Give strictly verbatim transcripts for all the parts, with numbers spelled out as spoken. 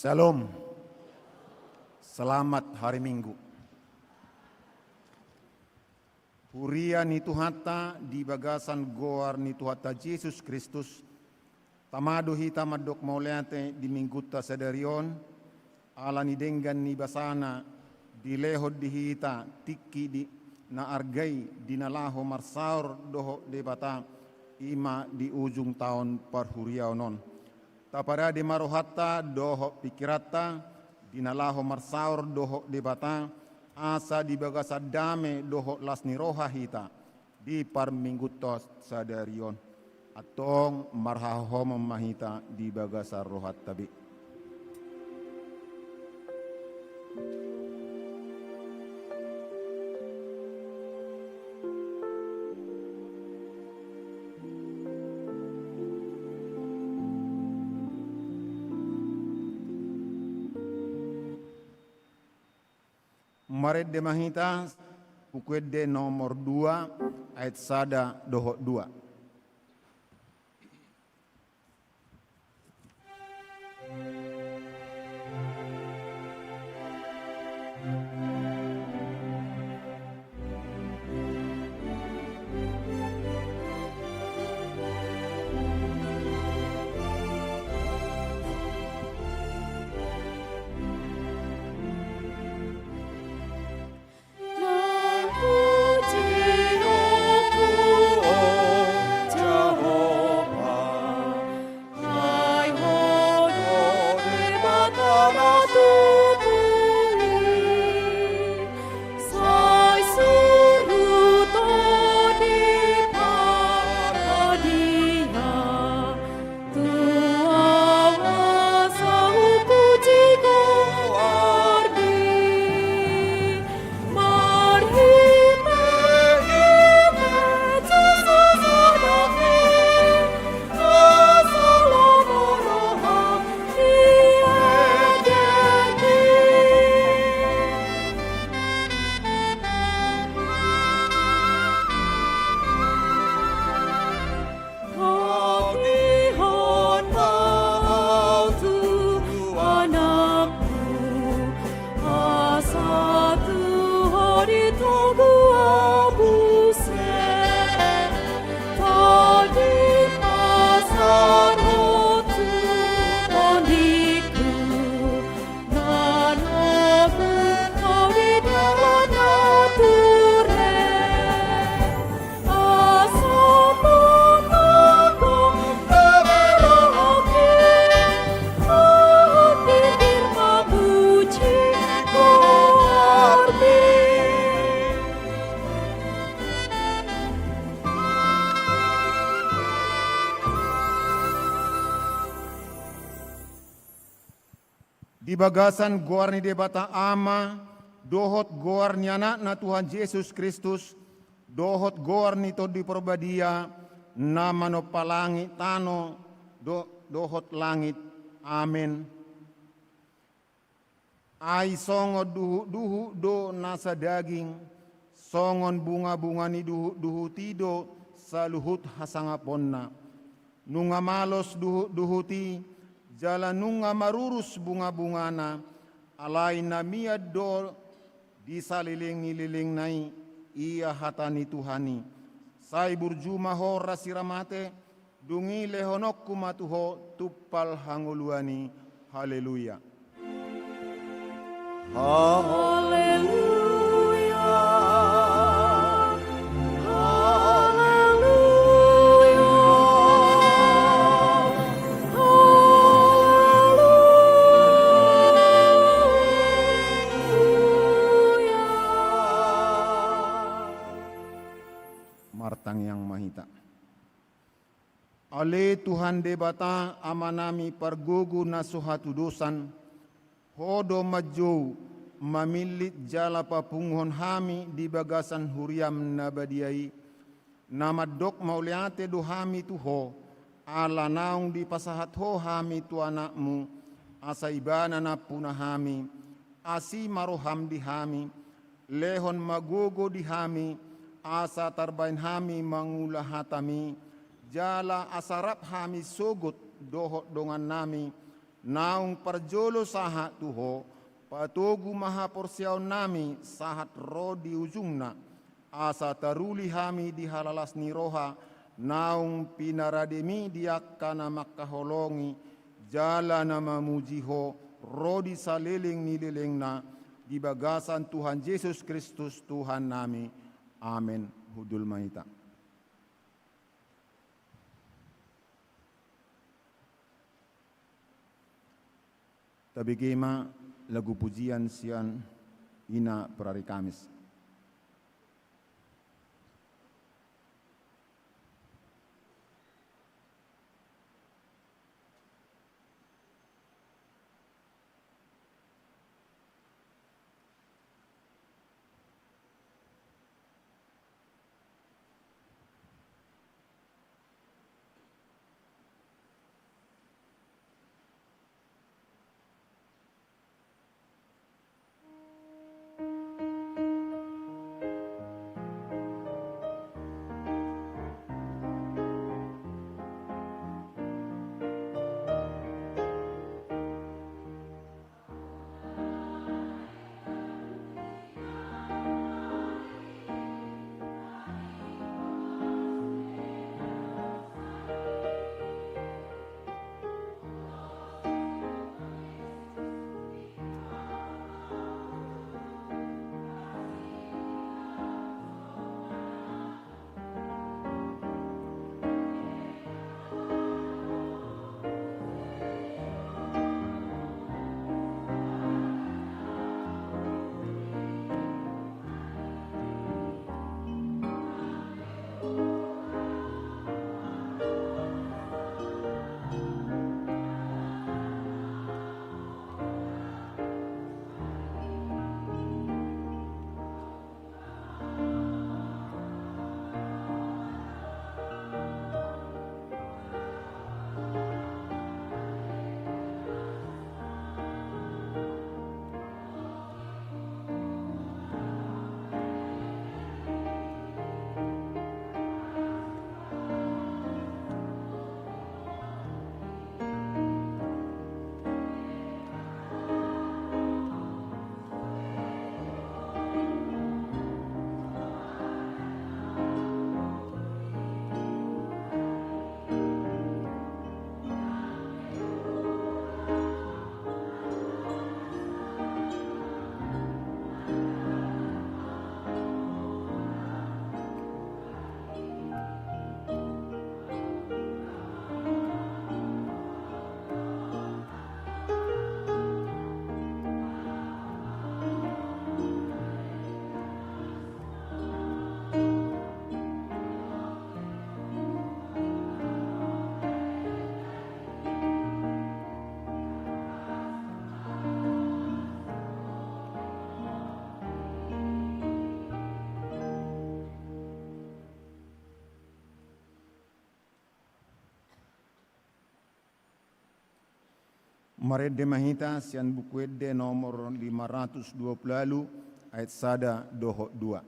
Shalom. Selamat hari Minggu. Huria ni Tuhanta di bagasan goar ni Tuhanta Jesus Kristus, tama do hita mandok mauliate di Minggunta sadari on, ala ni denggan ni basana dilehon di hita tingki di na arga i di na laho marsaor dohot Debata, i ma di ujung taon parhuriaon on. Taparade ma rohanta dohot pingkiranta di na laho marsaor dohot Debata, asa di bagasan dame dohot las ni roha hita di parminggunta sadari on. Antong marhahohomon ma hita di bagasan rohanta be. Marende ma hita, Buku Ende nomor dua, ayat sada dohot dua. Di bagasan goar ni Debata Ama, dohot goar ni Anakna Tuhan Jesus Kristus, dohot goar ni Tondi Parbadia, na manompa langit tano, do-, dohot langit. Amen. Ai songon duhutduhut do nasa daging, songon bungabunga ni duhutduhut i do saluhut hasangaponna. Nunga malos duhutduhut i, jala nunga marurus bungabungana, alai na mian do di salelengilelengna i, ia hata ni Tuhan i. Sai burju ma ho, ra sira mate, dung i lehononku ma tu ho tumpal hangoluan i. Haleluya. Haleluya. Haleluya. Martangiang ma hita. Ale Tuhan Debata, Amanami pargogo na so hatudosan, Ho do manjou, mamillit jala papunguhon hami di bagasan huriam na badia i, na mandok mauliate do hami tu Ho, ala naung dipasahat Ho hami tu Anakmu, asa Ibana nampuna hami. Asi ma roham di hami, lehon ma gogo di hami, asa tarbahen hami mangula hatami, jala asa rap hami sogot dohot dongannami, naung parjolo sahat tu Ho, patogu ma haporseaonnami sahat ro di ujungna, asa taruli hami di halalas ni roha naung pinarademi di angka na mangkaholongi jala na mamuji Ho ro di saleleng ni lelengna, di bagasan Tuhan Jesus Kristus Tuhannami. Amen. Hundul ma hita. Tabege ma lagu pujian sian Ina Parari Kamis. Marende ma hita sian Buku Ende nomor lima ratus dua puluh ualu, ayat sada dohot dua.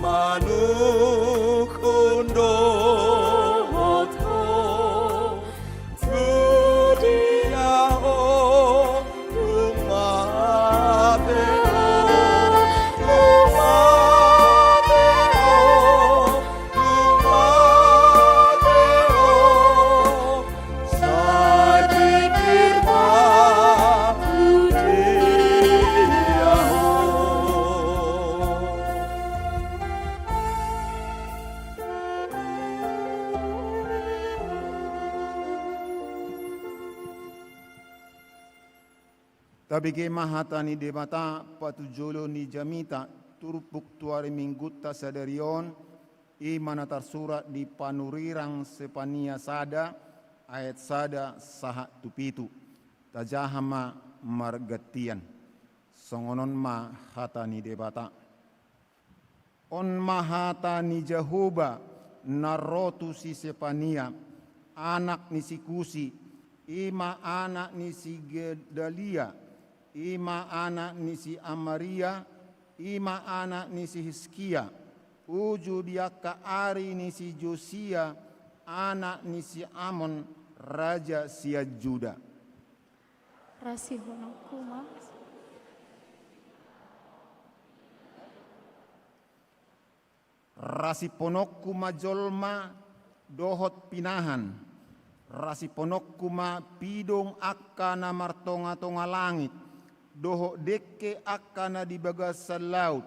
Manungkun dohot ho, tu dia ho, tung mate ho, tung mate ho, tung mate ho, sai pinggir ma tu dia ho. Tabege ma hata ni Debata patujolo ni jamita turpuk tu ari Minggunta sadari on, i ma na tarsurat di Panurirang Sepania sada, ayat sada sahat tu pitu. Tajaha ma margantian. Songon on ma hata ni Debata. On ma hata ni Jahowa na ro tu si Sepania, anak ni si Kusi, i ma anak ni si Gedalia, i ma anak ni si Amaria, i ma anak ni si Hiskia, uju di angka ari ni si Josia, anak ni si Amon, raja sian Juda. Rasihononku ma. Rasiphononku ma jolma dohot pinahan. Rasiphononku ma pidong angka na martongatonga langit, dohot dengke angka na di bagasan laut,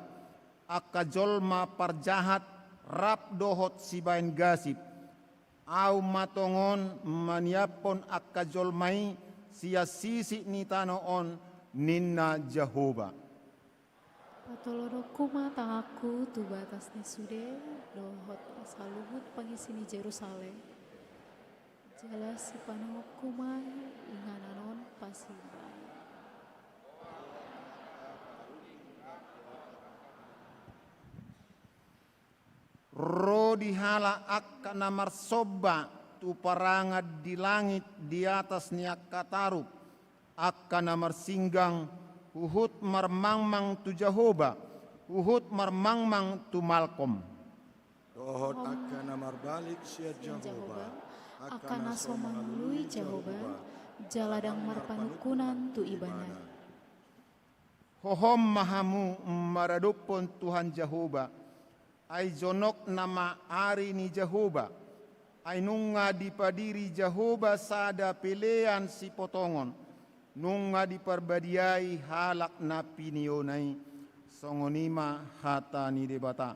angka jolma parjahat rap dohot sibaen gasip. Ahu ma tongon maniaphon angka jolma i sian sisik ni tano on, ninna Jahowa. Patolononku ma tanganku tu batas ni sude dohot saluhut pangisi ni Jerusalem. Jala sipanongonku ma inganan on pasimbar. Ro di halak angka na marsomba tu parangan di langit di atas ni angka tarup, angka na marsinggang, huhut marmangmang tu Jahowa, huhut marmangmang tu Malkom. Dohot angka na marbalik sian Jahowa, angka na so mangalului Jahowa, jala ndang marpanungkunan tu Ibana. Hohom ma hamu maradophon Tuhan Jahowa, ai jonok nama ari ni Jahowa, ai nunga dipadiri Jahowa sada pelean sipotongon, nunga diparbadiai halak na piniona i. Songon i ma hata ni Debata.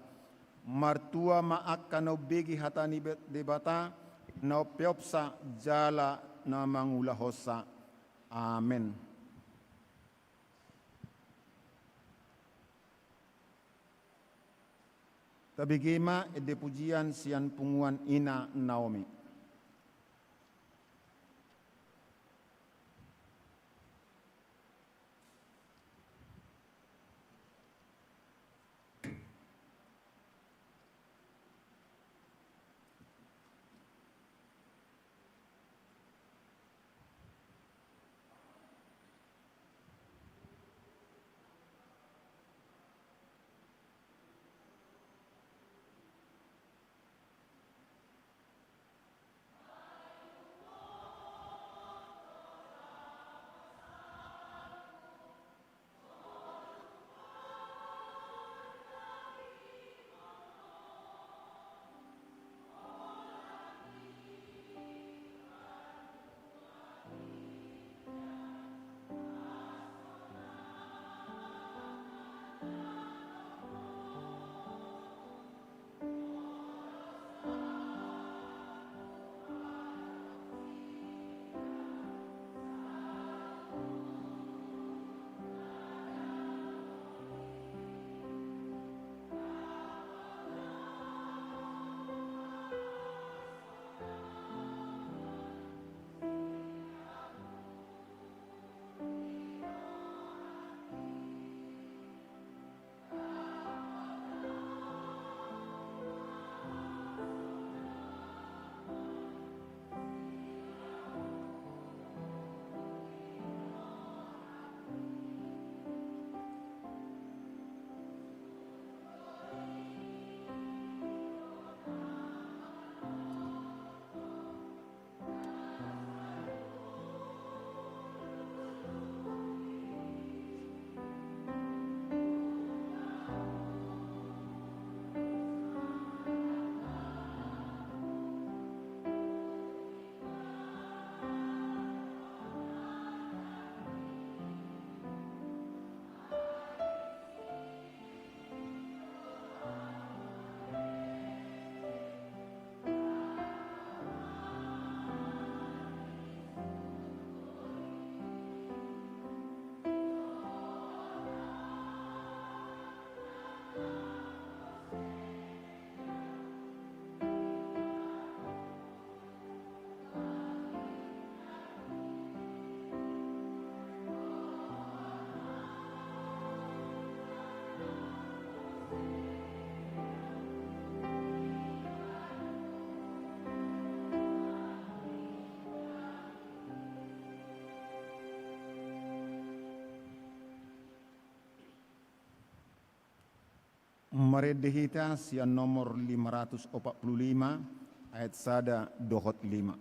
Martua ma angka na umbege hata ni Be-, Debata, na umpeopsa jala na mangulahonsa. Amen. Tabege ma ende pujian sian punguan Ina Naomi. Marende hita sian nomor lima ratus opat puluh lima, ayat sada dohot lima.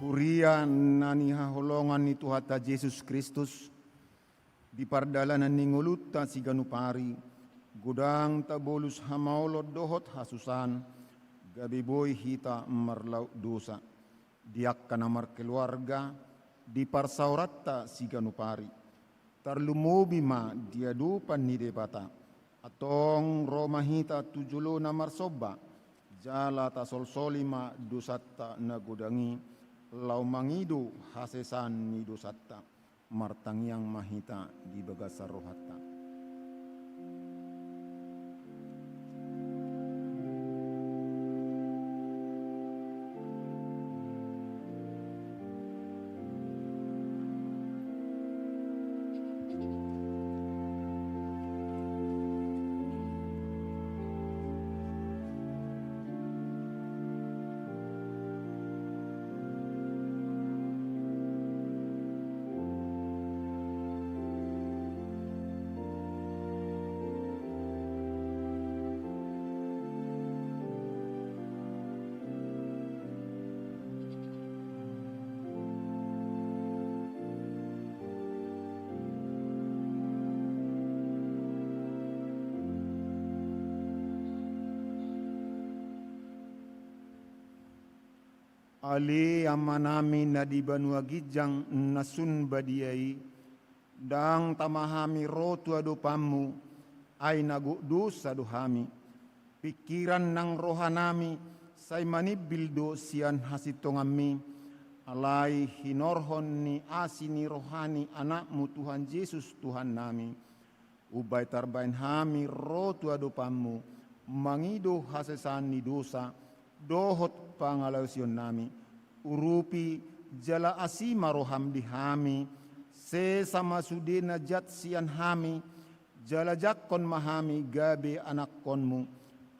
Huria na hinaholongan ni Tuhanta Jesus Kristus, di pardalanan ni ngolunta siganup ari, godang tabolus hamaolon dohot hasusaan, gabe boi hita marlaok dosa, di angka na markeluarga, di parsaoranta siganup ari. Tarlumobi ma di adopan ni Debata. Antong ro ma hita tu jolona marsomba, jala tasolsoli ma dosanta na godang i, laho mangido hasesaan ni dosanta. Martangiang ma hita di bagasan rohanta. Ale Amanami na di banua ginjang na sun badia i, ndang tama hami ro tu adopanMu, ai na gok dosa do hami. Pingkiran nang rohanami sai manimbil do sian hasintonganMi, alai hinorhon ni asi ni roha ni AnakMu Tuhan Jesus Tuhannami, umbahen tarbahen hami ro tu adopanMu, mangido hasesaan ni dosa dohot pangalaosionnami. Urupi jala asi ma rohaM di hami, sesa ma sude na jat sian hami, jala jangkon ma hami gabe anakkonMu.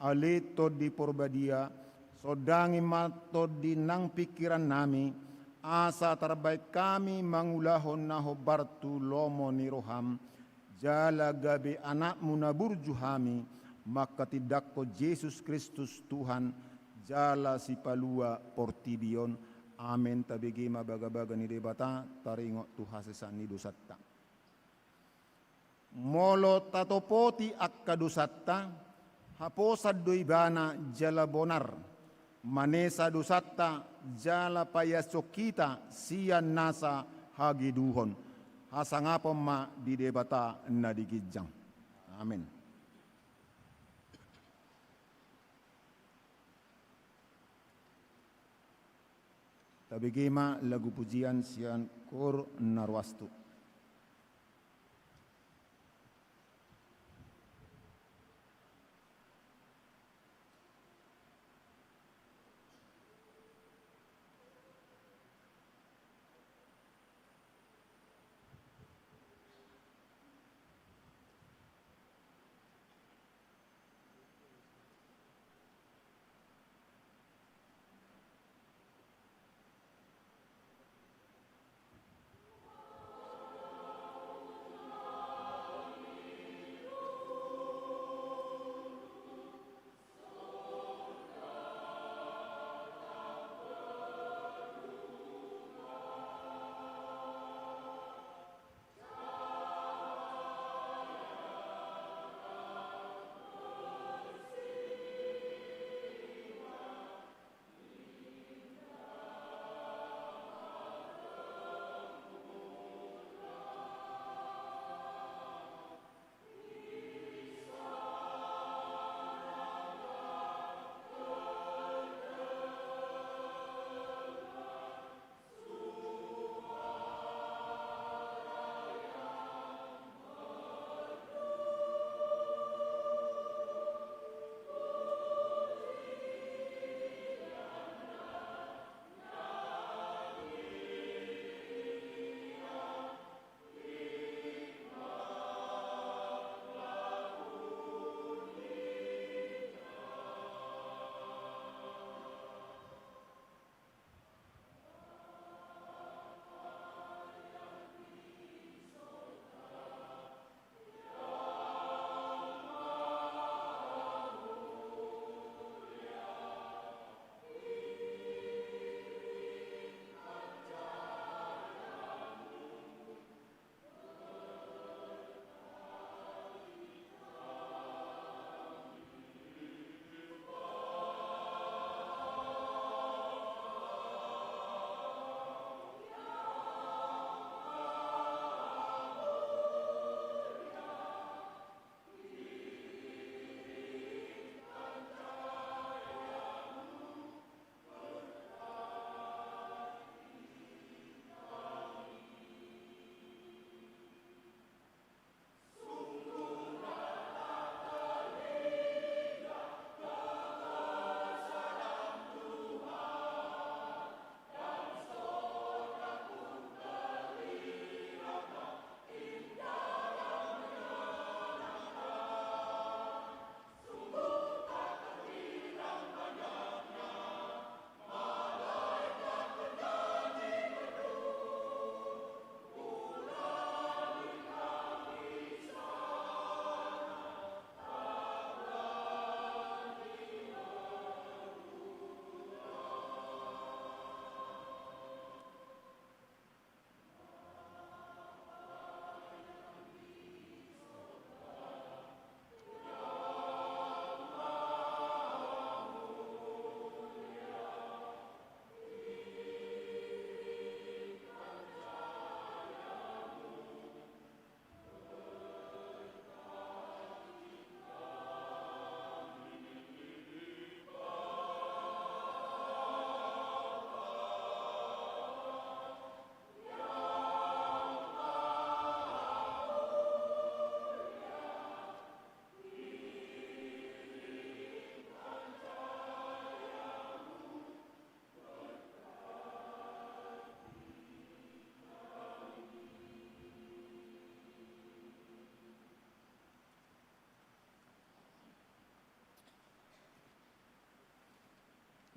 Ale Tondi Porbadia, sondangi ma tondi nang pingkirannami, asa tarbahen hami mangulahon na hombar tu lomo ni rohaM, jala gabe anakMu na burju hami, manghatindanghon Jesus Kristus Tuhan, jala Sipalua portibi on. Amen. Tabege ma bagabaga ni Debata, taringot tu hasesaan ni dosanta. Molo tatopoti angka dosanta, haposan do Ibana jala bonar, manesa dosanta jala paiashon hita sian nasa hageduhon. Hasangapon ma di Debata na di ginjang. Amen. Tabege ma lagu pujian sian koor na ruas tu.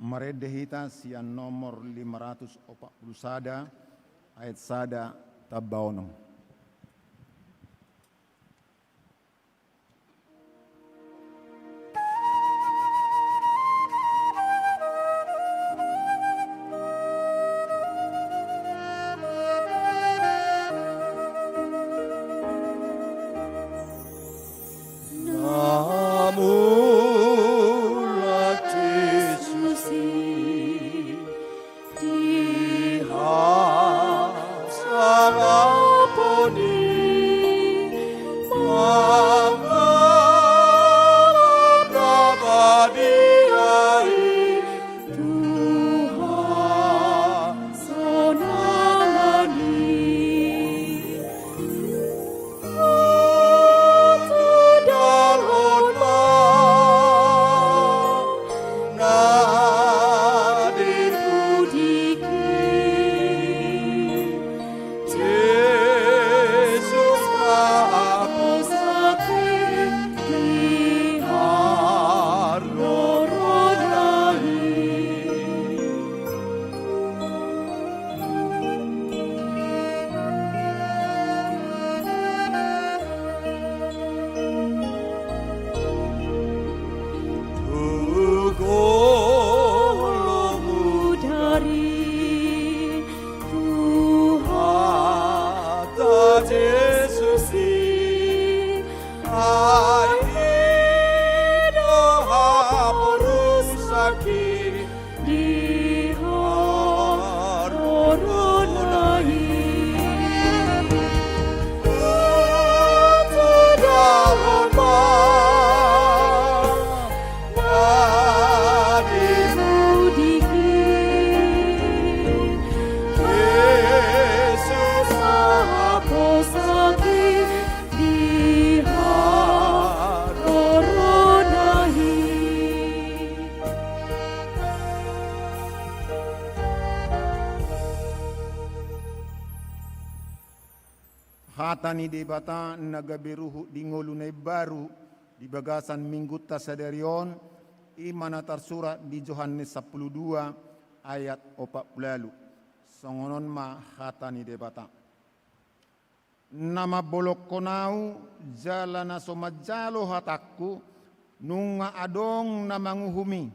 Marende hita sian nomor lima ratus opat pulu sada, ayat sada tamba onom. Na mulak Jesus i di hasangapon Hata ni Debata na gabe ruhut di ngolu na imbaru di bagasan minggunta sadari on, i ma na tarsurat di Johannes sampulu dua ayat opat pulu ualu. Songon on ma hata ni Debata. Na mambolongkon ahu jala na so manjalo hatangku, nunga adong na manguhum i.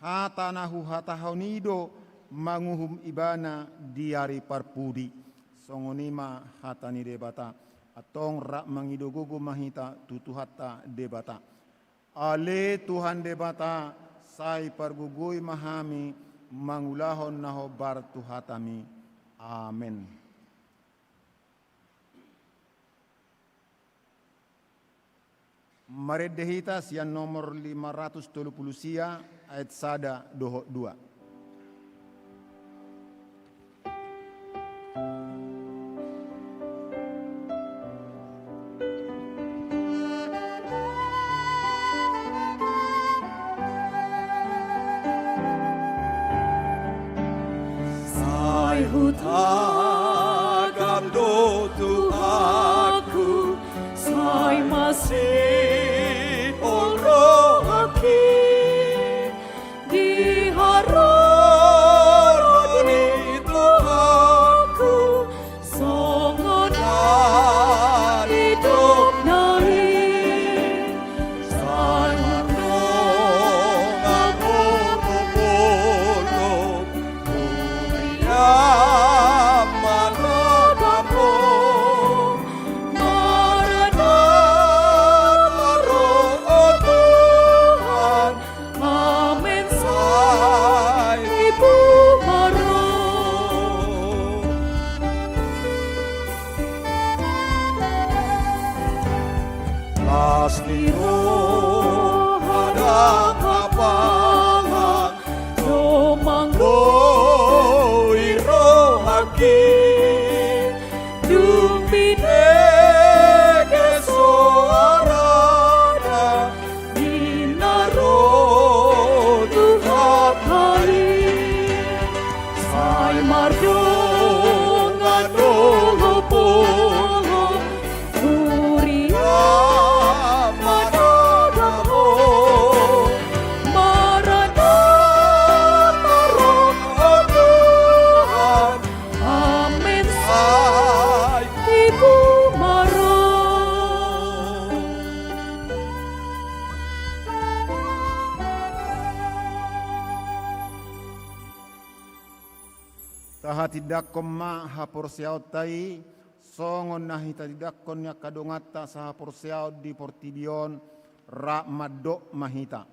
Hata na huhatahon i do manguhum ibana di ari parpudi. Songon i ma hata ni Debata. Antong rap mangido gogo ma hita tu Tuhanta Debata. Ale Tuhan Debata, sai pargogoi ma hami mangulahon na hombar tu hatami. Amen. Marende hita sian nomor lima ratus tolu pulu sia, ayat sada dohot dua. Sai hutagam do Tuhanku, sai masihol rohangki di haroro ni Tuhanku, songon na nidokna i. Sai mardongan do molo, huria manadamon, Maranatha ro, o Tuhan, amen. Sai tibu ma ro. Las ni roha ndang hapalang, do manggoi rohangki, dung binege soarana, ninna ro Tuhanta i. Sai mardongan do holong, huria manadamon, Maranatha ro, o Tuhan, amen. Sai tibu ma ro. Tahatindangkon ma haporseaonta i, songon na hitatindangkon ni angka donganta sahaporseaon di portibi on, rap mandok ma hita.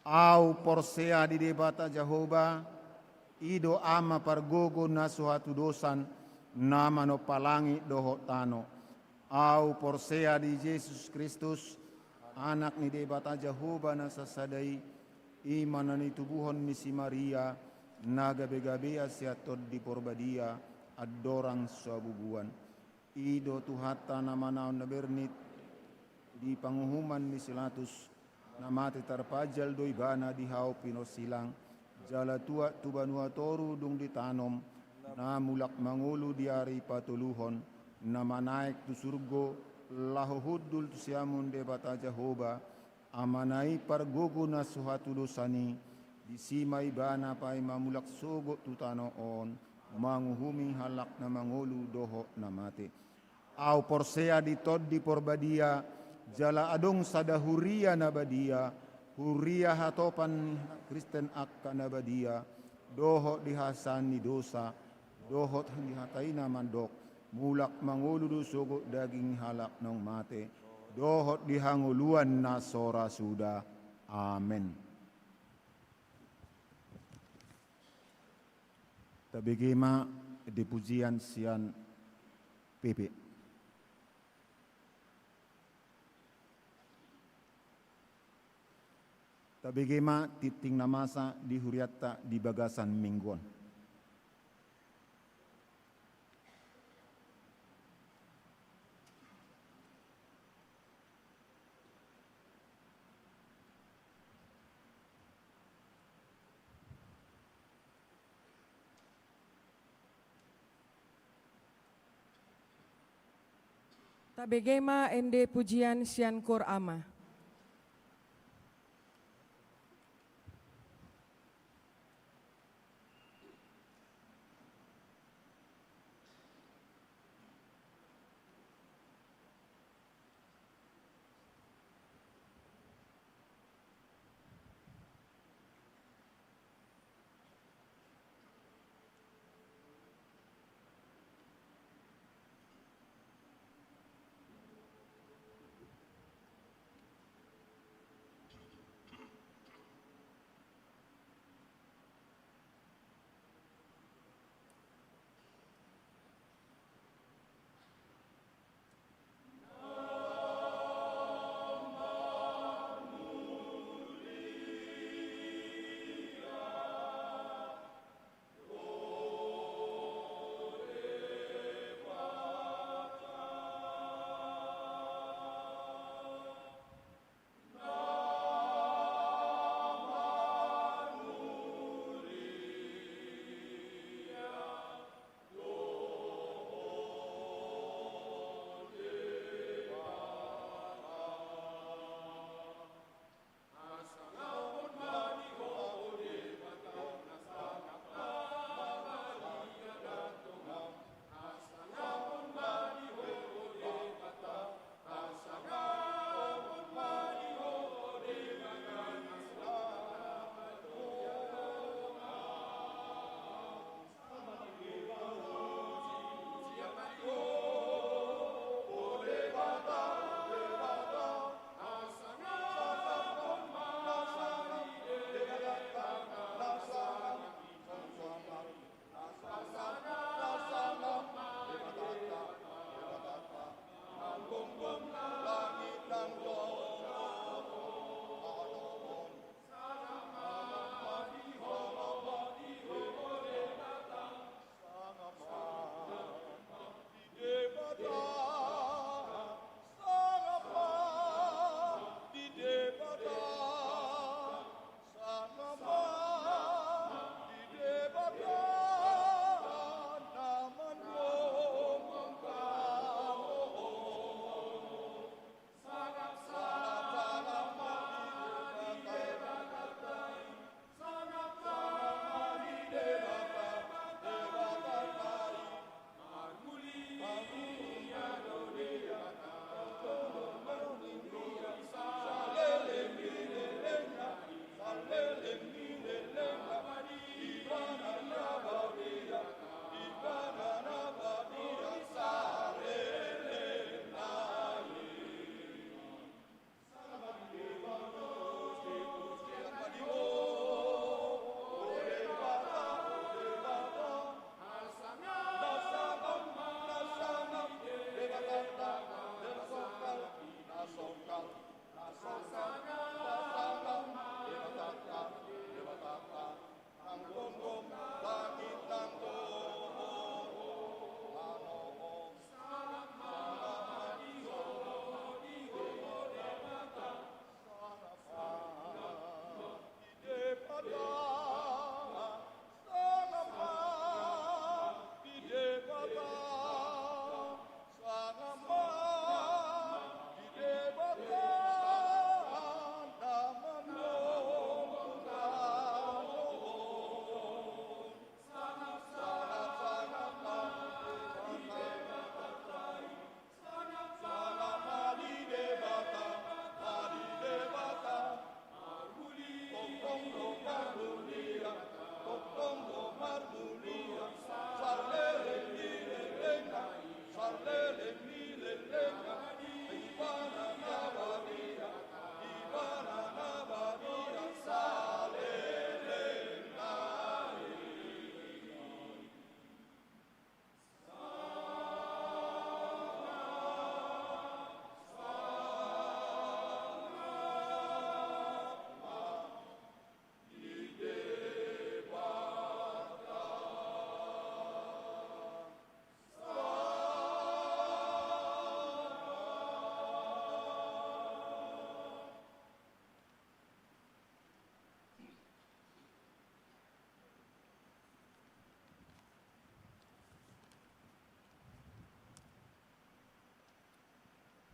Ahu porsea di Debata Jahowa, i do Ama pargogo na so hatudosan, na manompa langit dohot tano. Ahu porsea di Jesus Kristus, Anak ni Debata Jahowa na sasada i, i ma na nitubuhon ni si Maria, na gabegabean sian Tondi Porbadia, andorang so habubuan. I do Tuhanta na manaon na bernit di panguhuman ni si Latus, na mate tarpajal do ibana di hau pinarsilang, jala tuat tu banua toru dung ditanom, na mulak mangolu di ari patoluhon, na manaek tu surgo, laho hundul tu siamun Debata Jahowa, Amana i pargogo na so hatudosan i, disi ma ibana paima mulak sogot tu tano on, manguhumi halak na mangolu dohot na mate. Ahu porsea di Tondi Porbadia, jala adong sada huria na badia, huria hatopan ni halak Kristen angka na badia, dohot di hasesaan ni dosa, dohot di hata i na mandok, mulak mangolu do sogot daging ni halak naung mate, dohot di hangoluan na so ra suda. Amen. Tabege ma di pujian sian P P. Tabege ma tingting na masa di hurianta di bagasan minggu on. Tabege ma ende pujian sian Kor Ama.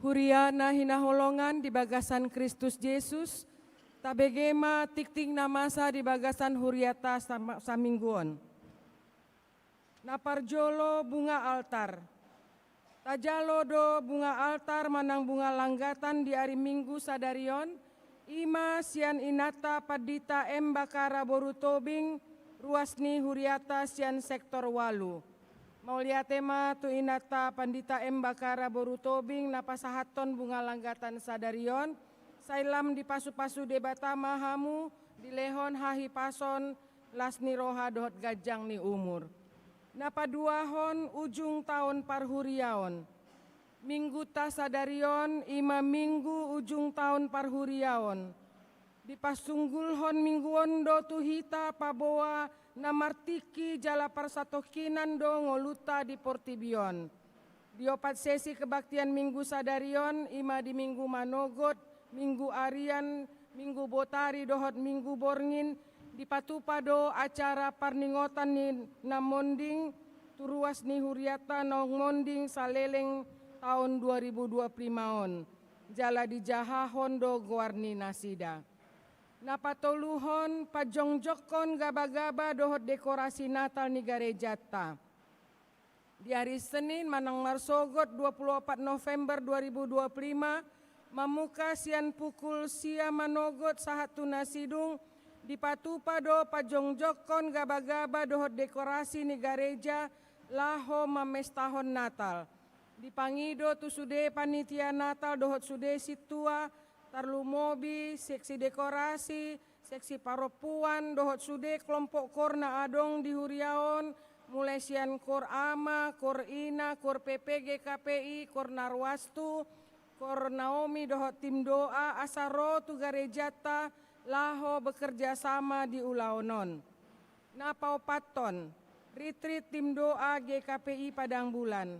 Huria na hinaholongan di bagasan Kristus Jesus, tabege ma tingting na masa di bagasan huriata sama-, saminggu on. Na parjolo bunga altar. Tajalo do bunga altar manang bunga langgatan di ari Minggu sadari on, i ma sian inanta Pandita M Bakara boru Tobing, ruas ni huriata sian sektor ualu. Mauliate ma tu inanta Pandita M Bakara boru Tobing na pasahathon bunga langgatan sadari on, sai lam dipasupasu Debata ma hamu, dilehon hahipason, las ni roha dohot ganjang ni umur. Na paduahon ujung taon parhuriaon. Mingguta sadari on i ma Minggu ujung taon parhuriaon. Dipasunggulhon Minggu on do tu hita paboa na martingki jala parsatongkinan do ngolunta di portibi on. Di opat sesi kebaktian Minggu sadari on, i ma di Minggu manogot, Minggu arian, Minggu botari dohot Minggu borngin, dipatupa do acara parningotan ni na monding tu ruas ni huriata naung monding saleleng taon dua ribu dua puluh lima on, jala dijahahon do goar ni nasida. Na patoluhon, pajongjongkon gabagaba dohot dekorasi Natal ni garejanta. Di ari Senin manang marsogot dua puluh opat November dua ribu dua puluh lima, mamungka sian pukul sia manogot sahat tu na sidung, dipatupa do pajongjongkon gabagaba dohot dekorasi ni gareja laho mamestahon Natal. Dipangido tu sude panitia Natal dohot sude sintua, tarlumobi seksi dekorasi, seksi parompuan dohot sude kelompok kor na adong di huria on, mulai sian kor ama, kor ina, kor P P G K P I, kor Narwastu, kor Naomi dohot tim doa asa ro tu garejanta laho bekerja sama di ulaon on. Na paopathon, ritrit tim doa G K P I Padang Bulan.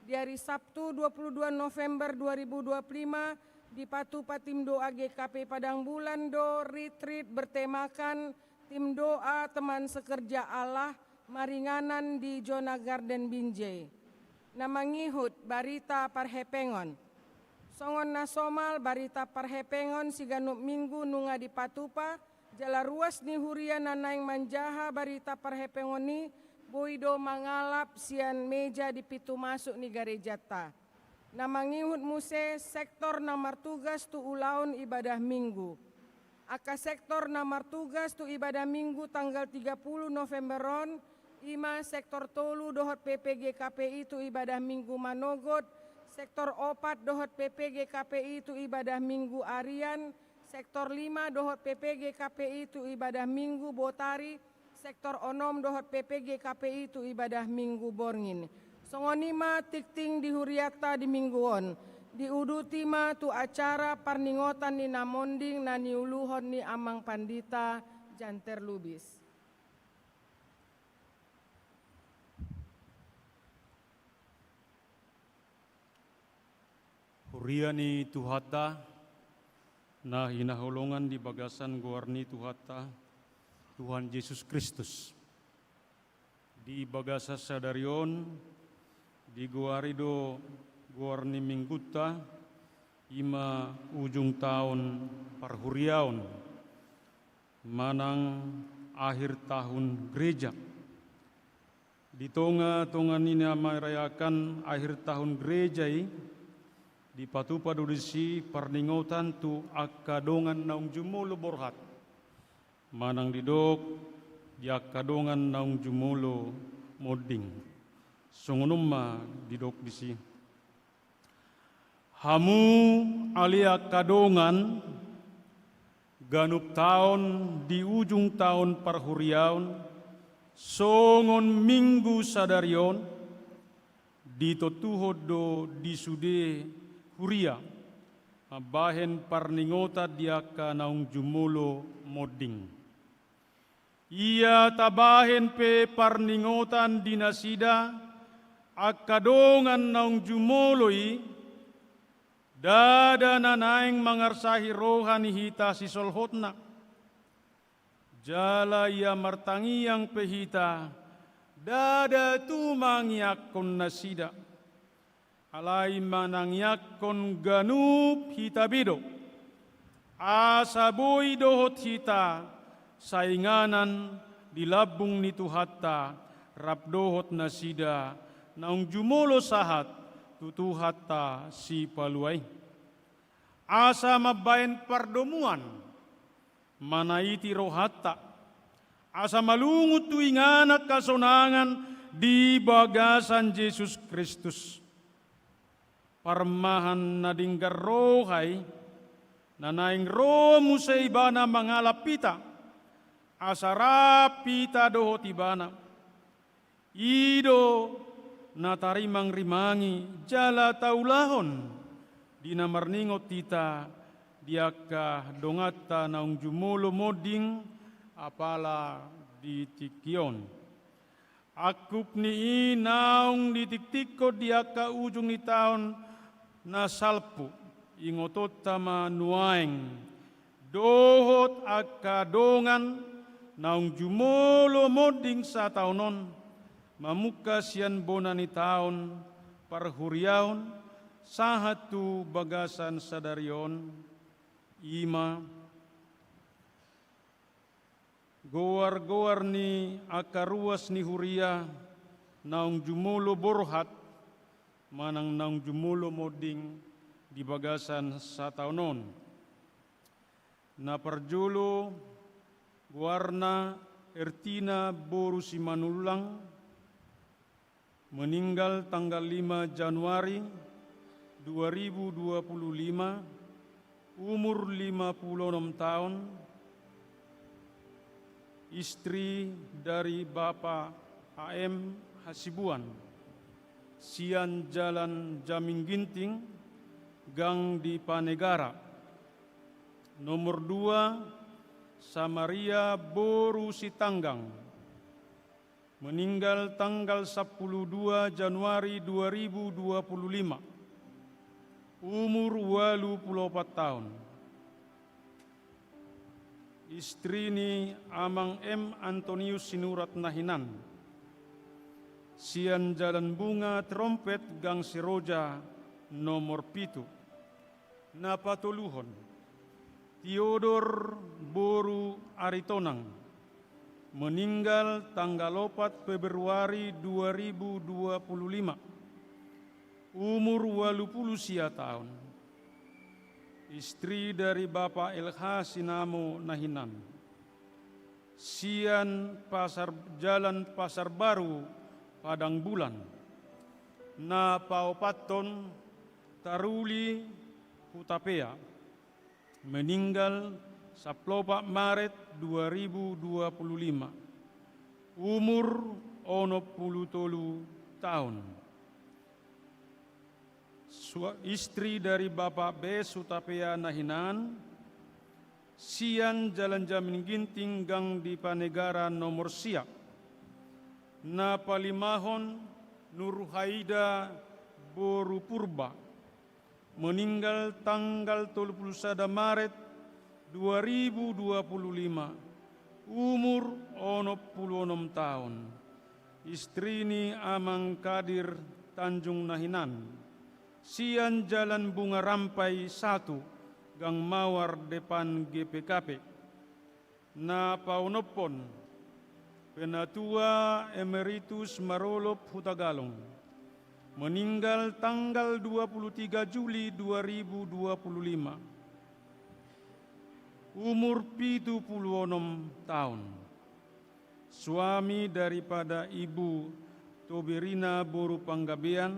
Di ari Sabtu dua puluh dua November dua ribu dua puluh lima, dipatupa tim doa G K P I Padang Bulan do ritrit bertemakan tim doa teman sekerja Allah maringanan di Zona Garden Binjai. Na mangihut barita parhepengon. Songon na somal, barita parhepengon siganup Minggu nunga dipatupa, jala ruas ni huria na naeng manjaha barita parhepengon i boi do mangalap sian meja di pintu masuk ni garejanta. Na mangihut muse sektor na martugas tu ulaon ibadah Minggu. Angka sektor na martugas tu ibadah Minggu tanggal tiga puluh November on, i ma sektor tolu dohot P P G K P I tu ibadah Minggu manogot, sektor opat dohot P P G K P I tu ibadah Minggu arian, sektor lima dohot P P G K P I tu ibadah Minggu botari, sektor onom dohot P P G K P I tu ibadah Minggu borngin. Songon i ma tingting di hurianta di Minggu on. Diuduti ma tu acara parningotan ni na monding na niuluhon ni Amang Pandita Janter Lubis. Huria ni Tuhanta, na hinaholongan di bagasan goar ni Tuhanta, Tuhan Jesus Kristus. Di bagasan sadari on, digoari do goar ni Minggunta, i ma ujung taon parhuriaon, manang akhir tahun gereja. Di tonga-tonga ni na merayakan akhir tahun gereja i, dipatupa do disi parningotan tu angka dongan naung jumolo borhat. Manang didok di angka dongan naung jumolo monding. Songon on ma didok disi. Hamu ale angka dongan, ganup taon di ujung taon parhuriaon, songon Minggu sadari on, ditontuhon do di sude huria, mambahen parningotan di angka naung jumolo monding. Ia tabahen pe parningotan di nasida, angka dongan naung jumolo i, ndada na naeng mangarsahi roha ni hita sisolhotna. Jala ia martangiang pe hita, ndada tumangiangkon nasida. Alai manangiangkon ganup hita be do, asa boi dohot hita sainganan di lambung ni Tuhanta, rap dohot nasida naung jumolo sahat tu Tuhanta Sipalua i. Asa mambahen pardomuan, manaiti rohanta, asa malungun tu inganan hasonangan di bagasan Jesus Kristus. Parmahan na denggan roha i, na naeng ro muse Ibana mangalap hita, asa rap hita dohot Ibana. I do na tarimangrimangi jala taulahon di na marningot hita di angka donganta naung jumolo monding apala di tingki on. Angkup ni i naung ditiktikkon di angka ujung ni taon na salpu, ingotonta ma nuaeng dohot angka dongan naung jumolo monding sataon on, mamungka sian bona ni taon parhuriaon sahat tu bagasan sadari on, i ma goar-goar ni angka ruas ni huria naung jumolo borhat manang naung jumolo monding di bagasan sataon on. Na parjolo, goarna Ertina boru Simanullang, meninggal tanggal lima Januari dua ribu dua puluh lima, umur lima puluh enam tahun, istri dari Bapak A M Hasibuan, sian Jalan Jamin Ginting, Gang Dipanegara. Nomor dua, Samaria boru Sitanggang, meninggal tanggal sampulu dua Januari dua ribu dua puluh lima, umur walu pulu opat tahun. Istri ni Amang M Antonius Sinurat na hinan, sian Jalan Bunga Trompet, Gang Siroja, nomor pitu. Na patoluhon, Tiodor boru Aritonang, meninggal tanggal opat Februari dua ribu dua puluh lima, umur walu pulu sia tahun. Istri dari Bapak L H Sinamo na hinan, sian Pasar, Jalan Pasar Baru, Padang Bulan. Na paopathon, Taruli Hutapea, meninggal sampulu opat Maret dua ribu dua puluh lima, umur onom pulu tolu tahun. Sua-, istri dari Bapak B S Hutapea na hinan, sian Jalan Jamin Ginting, Gang Dipanegara, nomor sia. Na palimahon, Nurhaida boru Purba, meninggal tanggal tolu pulu sada Maret dua ribu dua puluh lima, umur onom pulu onom tahun. Istri ni Amang Kadir Tanjung na hinan, sian Jalan Bunga Rampai satu, Gang Mawar, depan G P K P. Na paonomhon, Penatua Emeritus Marolop Hutagalung, meninggal tanggal dua pulu tiga Juli dua ribu dua pulu lima, umur pitu pulu onom tahun. Suami daripada Ibu Toberina boru Panggabean,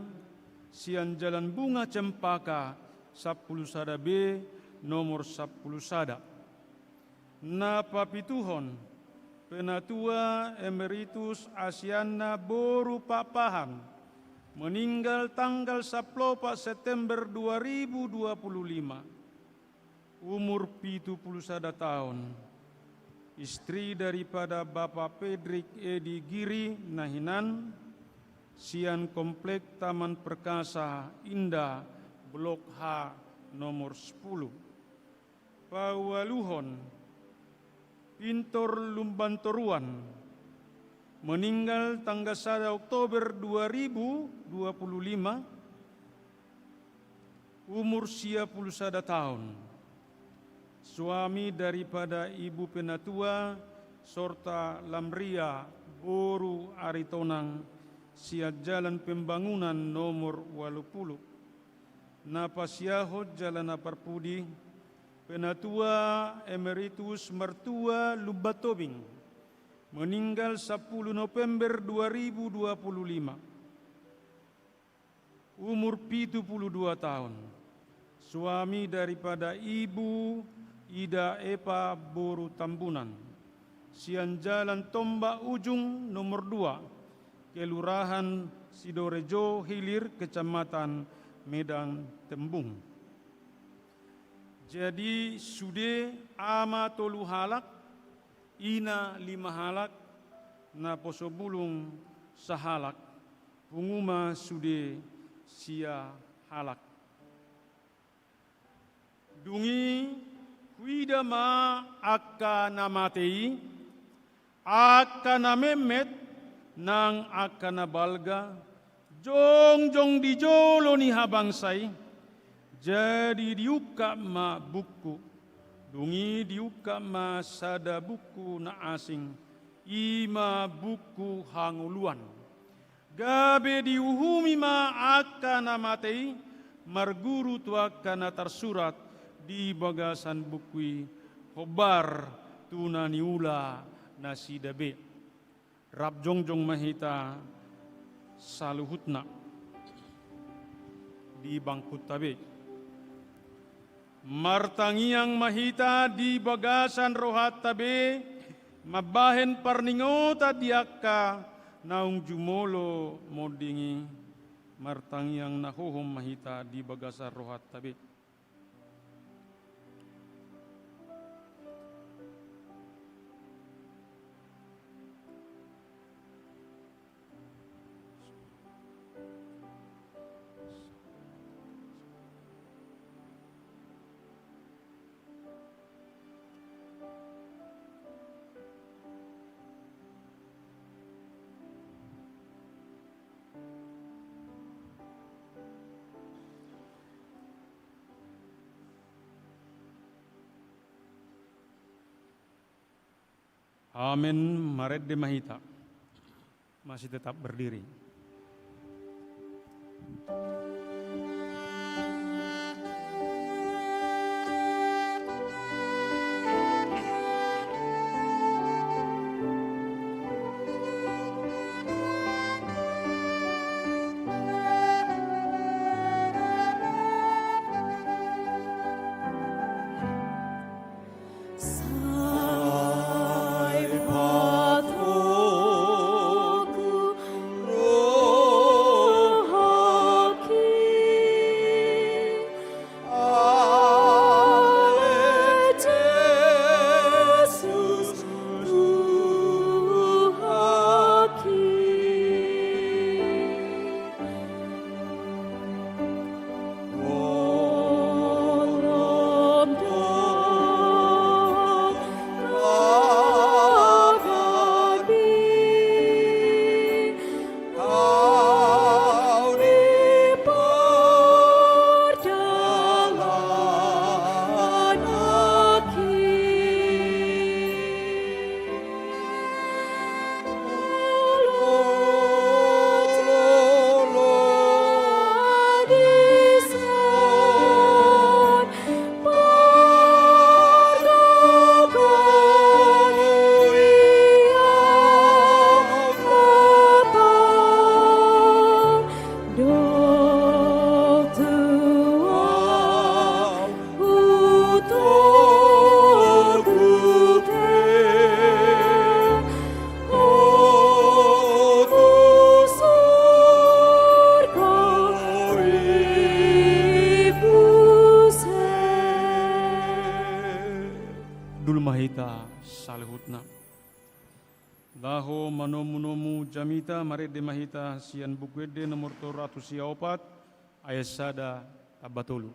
sian Jalan Bunga Cempaka sampulu sada B, nomor sampulu sada. Na papituhon, Penatua Emeritus Asianna boru Pakpahan, meninggal tanggal sampulu opat September dua ribu dua puluh lima, umur pitu pulu sada tahun. Istri daripada Bapak Pedrik Edi Giri na hinan, sian Komplek Taman Perkasa Indah, Blok H, nomor sepuluh. Paualuhon, Pintor Lumban Toruan, meninggal tanggal sada Oktober dua ribu dua puluh lima, Umur sia pulu sada taon. Suami daripada ibu penatua Sorta Lamria boru Aritonang, sian Jalan Pembangunan nomor ualu pulu. Na pasiahon jala na parpudi, Penatua Emeritus Martua Lumban Tobing, meninggal sapuluh November dua ribu dua puluh lima. Umur pitu pulu dua taon. Suami daripada Ibu Ida Epa boru Tambunan. Sian Jalan Tombak Ujung nomor dua, Kelurahan Sidorejo Hilir, Kecamatan Medan Tembung. Jadi sude ama tolu halak, ina lima halak, naposo bulung sahalak, pungu ma sude sia halak. Dung i huida ma angka na mate i, angka na metmet nang angka na balga, jongjong di jolo ni habangsa i. Jadi diungkap ma buku. Dung i diungkap ma sada buku na asing, i ma buku hangoluan. Gabe diuhumi ma angka na mate i, marguru tu angka na tarsurat di bagasan buku i, hombar tu na niula nasida be. Rap jongjong ma hita saluhutna di bangkunta be. Martangiang ma hita di bagasan rohanta be, mambahen parningotan di angka naung jumolo monding i. Martangiang na hohom ma hita di bagasan rohanta be. Amen. Marende ma hita. Masih tetap berdiri. Dul ma hita saluhutna. Laho manomu-nomu jamita, marende ma hita sian Buku Ende nomor tolu ratus sia opat, ayat sada tamba tolu.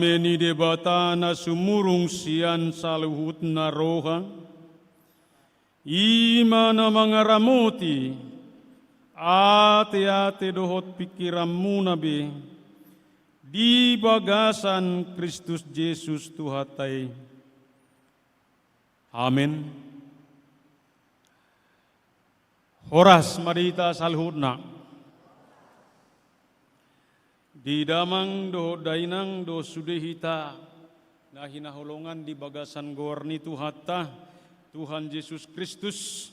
Ni Debata na sumurung sian saluhutna roha, i ma na mangaramoti ateate dohot pingkiranmuna be di bagasan Kristus Jesus Tuhanta i. Amen. Horas ma di hita saluhutna. Di damang dohot dainang do sude hita na hinaholongan di bagasan goar ni Tuhanta, Tuhan Jesus Kristus,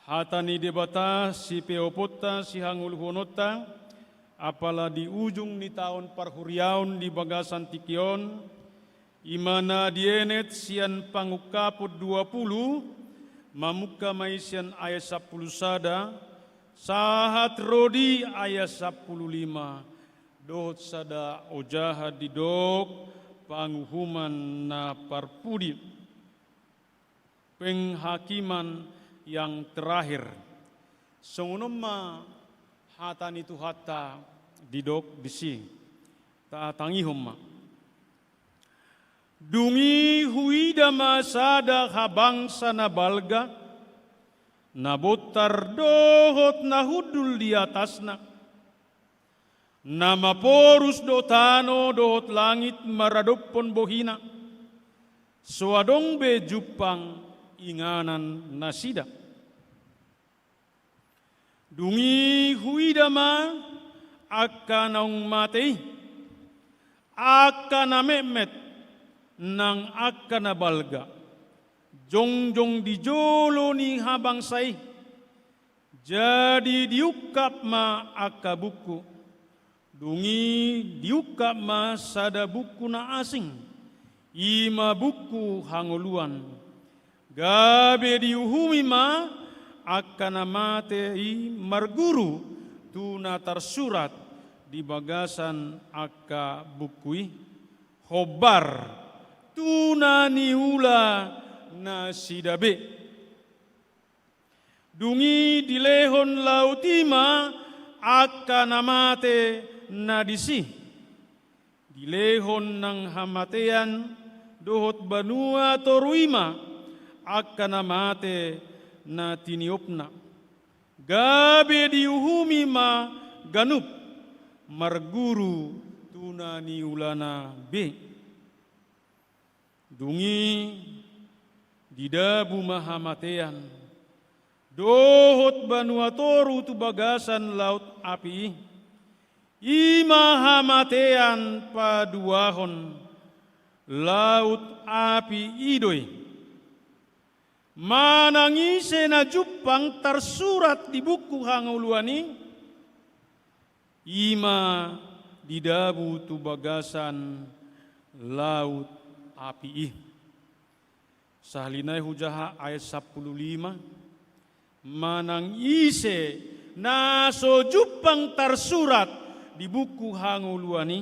hata ni Debata, sipeoponta, sihangoluhononta, apala di ujung ni taon parhuriaon di bagasan tingki on, i ma na dienet sian Pangungkapon dua pulu, mamungka ma i sian ayat sampulu sada, sahat ro di ayat sampulu lima, dohot sada ojahan didok panguhuman na parpudi. Penghakiman yang terakhir. Songon on ma hata ni Tuhanta didok disi. Tatangihon ma. Dung i huida ma sada habangsa na balga, na bontar dohot na hundul di atasna. Na maporus do tano dohot langit maradophon bohina. So adong be jumpang inganan nasida. Dung i huida ma angka naung mate i, angka na metmet, nang angka na balga, jongjong di jolo ni habangsa i. Jadi diungkap ma angka buku. Dung i diungkap ma sada buku na asing, i ma buku hangoluan. Gabe diuhumi ma angka na mate i marguru tu na tarsurat di bagasan angka buku i, hombar tu na niula nasida be. Dung i dilehon laut i ma angka na mate na disi. Dilehon nang hamatean dohot banua toru i ma angka na mate na tiniopna. Gabe diuhumi ma ganup marguru tu na niulana be. Dung i didabu ma hamatean dohot banua toru tu bagasan laut api i. I ma hamatean paduahon laut api i do i. Manang ise na jumpang tarsurat di buku hangoluan i, i ma didabu tu bagasan laut api i. Sahali nai hujaha ayat sampulu lima, manang ise na so jumpang tarsurat di buku hangoluan i,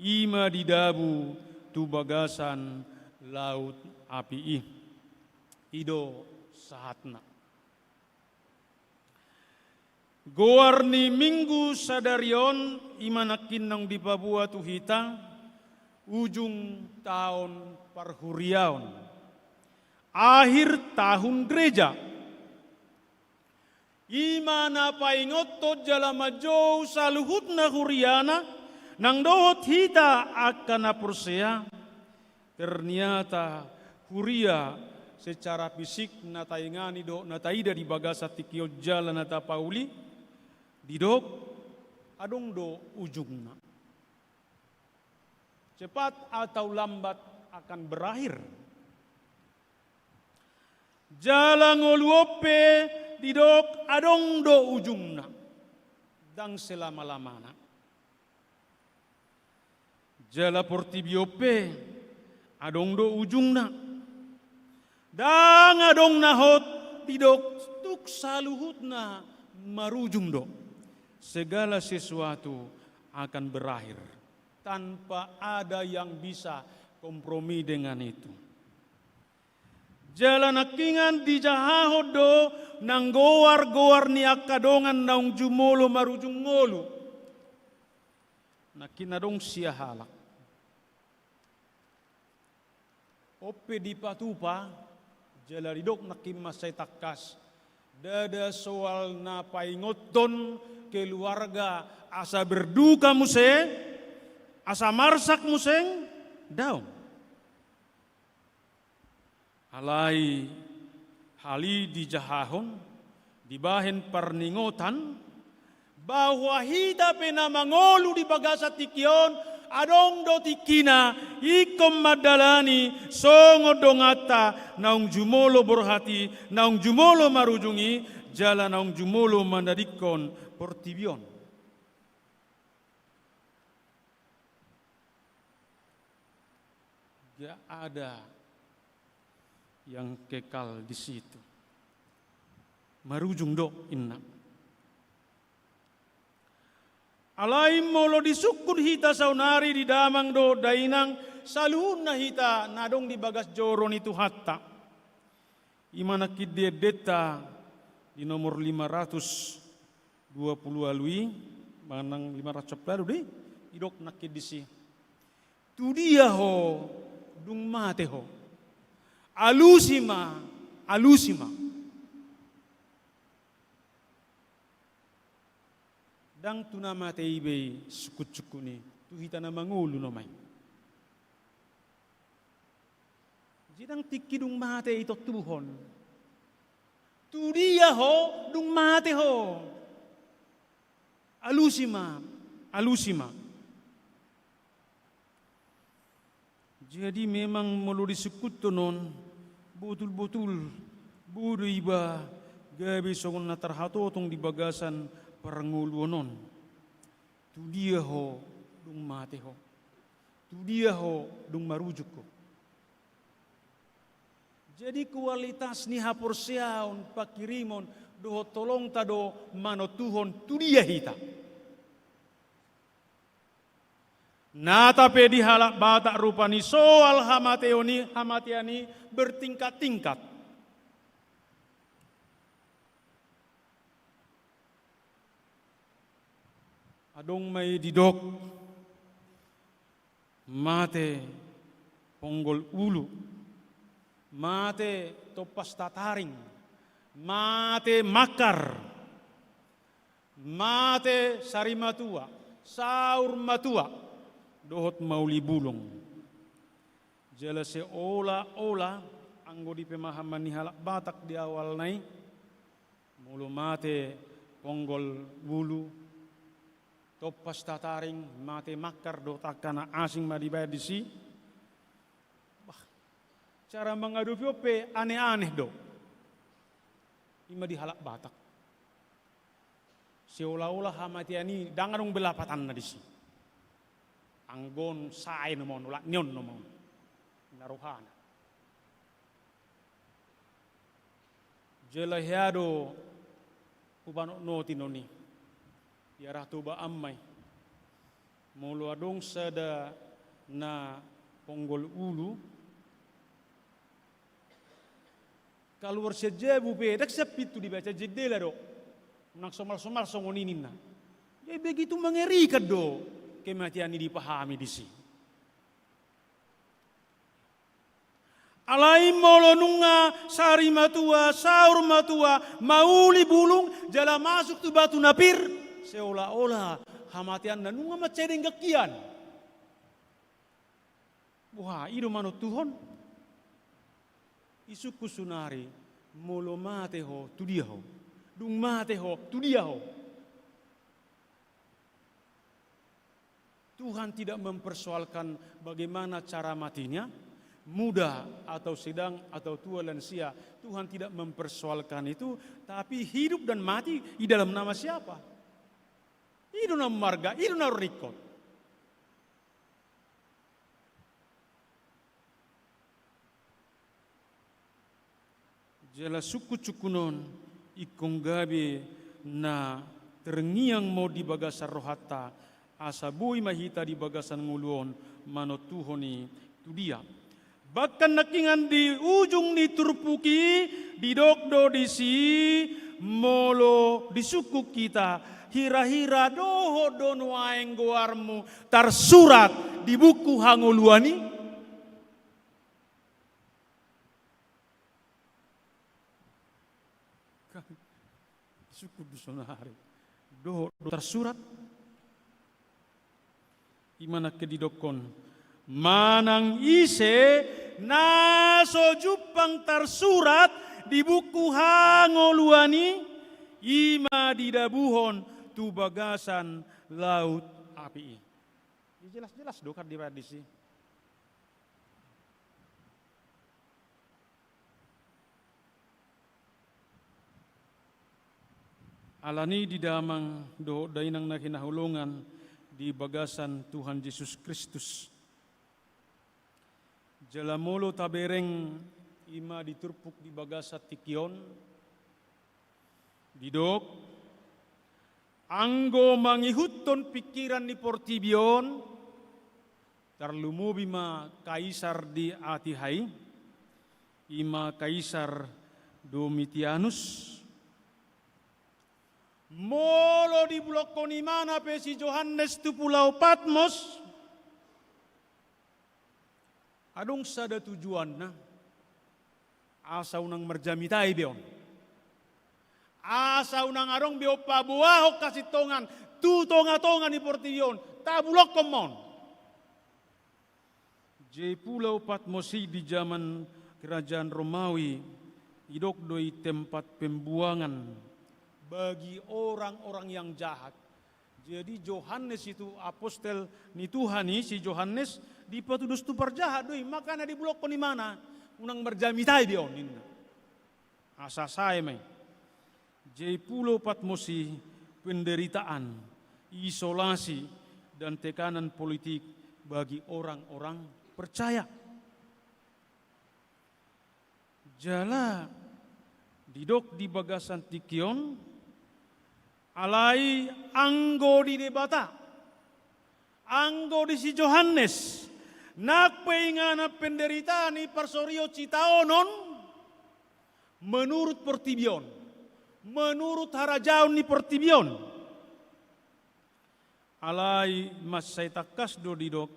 i ma didabu tu bagasan laut api i. I do sahatna. Goar ni Minggu sadari on i ma nangkin naung dipaboa tu hita, ujung taon parhuriaon, akhir tahun gereja. I ma na paingothon jala manjou saluhutna huriana, nang dohot hita angka na porsea. Ternyata huria secara fisik na taingani dohot na taida di bagasan tingki on jala na tapauli, didok adong do ujungna. Cepat atau lambat akan berakhir. Jala ngolu on pe didok adong do ujungna. Ndang selama-lamana. Jala portibi on pe adong do ujungna. Ndang adong na hot, didok tuk saluhutna marujung do. Segala sesuatu akan berakhir. Tanpa ada yang bisa kompromi dengan itu. Jala nangkiningan dijahahon do nang goar-goar ni angka dongan naung jumolo marujung ngolu. Nangkin adong sia halak. On pe dipatupa, jala didok nangkin mansai tangkas, ndada soal na paingothon keluarga asa berduka muse, asa marsak muse, daong. Alai hal i dijahahon, dibahen parningotan, bahwa hita pe na mangolu di bagasan tingki on, adong do tingkina, ingkon mandalani songon donganta naung jumolo borhat i, naung jumolo marujung i, jala naung jumolo manadingkon portibi on. Gak ada yang kekal di situ. Marujung do, inna. Alai molo disungkun hita saonari di damang dohot dainang, saluhutna hita na adong di bagas joro ni Tuhanta. I ma nangkin di endenta di nomor lima ratus dua puluh ualu i, manang lima ratus ualu do i, didok nangkin disi. Tudia ho, dung mate ho? Alusi ma, alusi ma. Ndang tu na mate i be i sungkun-sungkun i, tu hita na mangolu nama i. Jadi ndang tingki dung mate i tontuhon. Tudia ho, dung mate ho? Alusi ma, alusi ma. Jadi memang molo disungkunhon on, botul-botul boi do iba gabe songon na tarhatotong di bagasan parngoluon on. Tudia ho dung mate ho? Tudia ho dung marujung ho? Jadi kualitas ni haporseaon, panghirimon dohot holongta do manontuhon tudia hita. Nata pe di halak Batak rupani soal hamateon i, hamatean i bertingkat-tingkat. Adong ma i didok, mate ponggol ulu, mate tompas tataring, mate mangkar, mate sari matua, saur matua, dohot mauli bulung. Jala seolah-olah anggo di pemahaman ni halak Batak di awalna i, molo mate ponggol ulu, tompas tataring, mate mangkar dohot angka na asing ma dibaen disi. Bah, cara mangadopi on pe aneh-aneh do. I ma di halak Batak. Seolah-olah hamatean i ndang adong be lapatanna disi. Anggo on sae nama on, olat ni on nama on. Na rohana. Jala hea do hupanotnoti on i. Ia ra toba an ma i. Molo adong sada na ponggol ulu, kaluar sian jabu pe, ndang sian pintu dibaca, jendela do. Nang somal-somal songon i ninna. Jadi begitu mengerikan do kematian i dipahami disi. Alai molo nunga sari matua, saur matua, mauli bulung, jala masuk tu batu na pir, seolah-olah hamateanna nunga mansai denggan hian. Boha, i do manontuhon? Isungkun saonari, molo mate ho, tudia ho? Dung mate ho, tudia ho? Tuhan tidak mempersoalkan bagaimana cara matinya, muda atau sedang atau tua lansia. Tuhan tidak mempersoalkan itu, tapi hidup dan mati di dalam nama siapa? I do na marga, i do na ringkot. Jala sungkun-sungkun on ingkon gabe na terngiang ma on di bagasan rohanta, asa boi ma hita di bagasan ngolu on manontuhon i tudia. Bahkan nangkiningan di ujung ni turpuk i, didok do disi, molo disungkun hita, hira-hira dohot do nuaeng goarmu tarsurat di buku hangoluan i? Sungkun do sonari. Dohot do tarsurat. I ma nangkin didokkon, manang ise na so jumpang tarsurat di buku hangoluan i, i ma didabuhon tu bagasan laut api i. Jelas-jelas do kan dibaen disi. Alani i, di damang dohot dainang na hinaholongan di bagasan Tuhan Jesus Kristus, jala molo tabereng i ma di turpuk di bagasan tingki on, didok, anggo mangihuthon pingkiran ni portibi on, tarlumobi ma kaisar di hatiha i, i ma Kaisar Domitianus. Molo dibulongkon imana pe si Johannes tu pulau Patmos, adong sada tujuanna, asa unang marjamita i be on. Asa unang adong be on paboahon hasintongan tu tonga-tonga ni portibi on, tabulongkon ma on. Jadi pulau Patmos i di zaman kerajaan Romawi, didok do i tempat pembuangan bagi orang-orang yang jahat. Jadi Johannes itu, apostel ni Tuhan i, si Johannes, dipatudos tu parjahat do i, makana dibulongkon imana, unang marjamita i be on, ninna. Asa sae ma i. Jadi pulau Patmos i penderitaan, isolasi, dan tekanan politik bagi orang-orang percaya. Jala didok di bagasan tingki on, alai anggo di Debata, anggo di si Johannes, nang pe inganan penderitaan i parsorion sitaonon, menurut portibi on, menurut harajaon ni portibi on. Alai mansai tangkas do didok,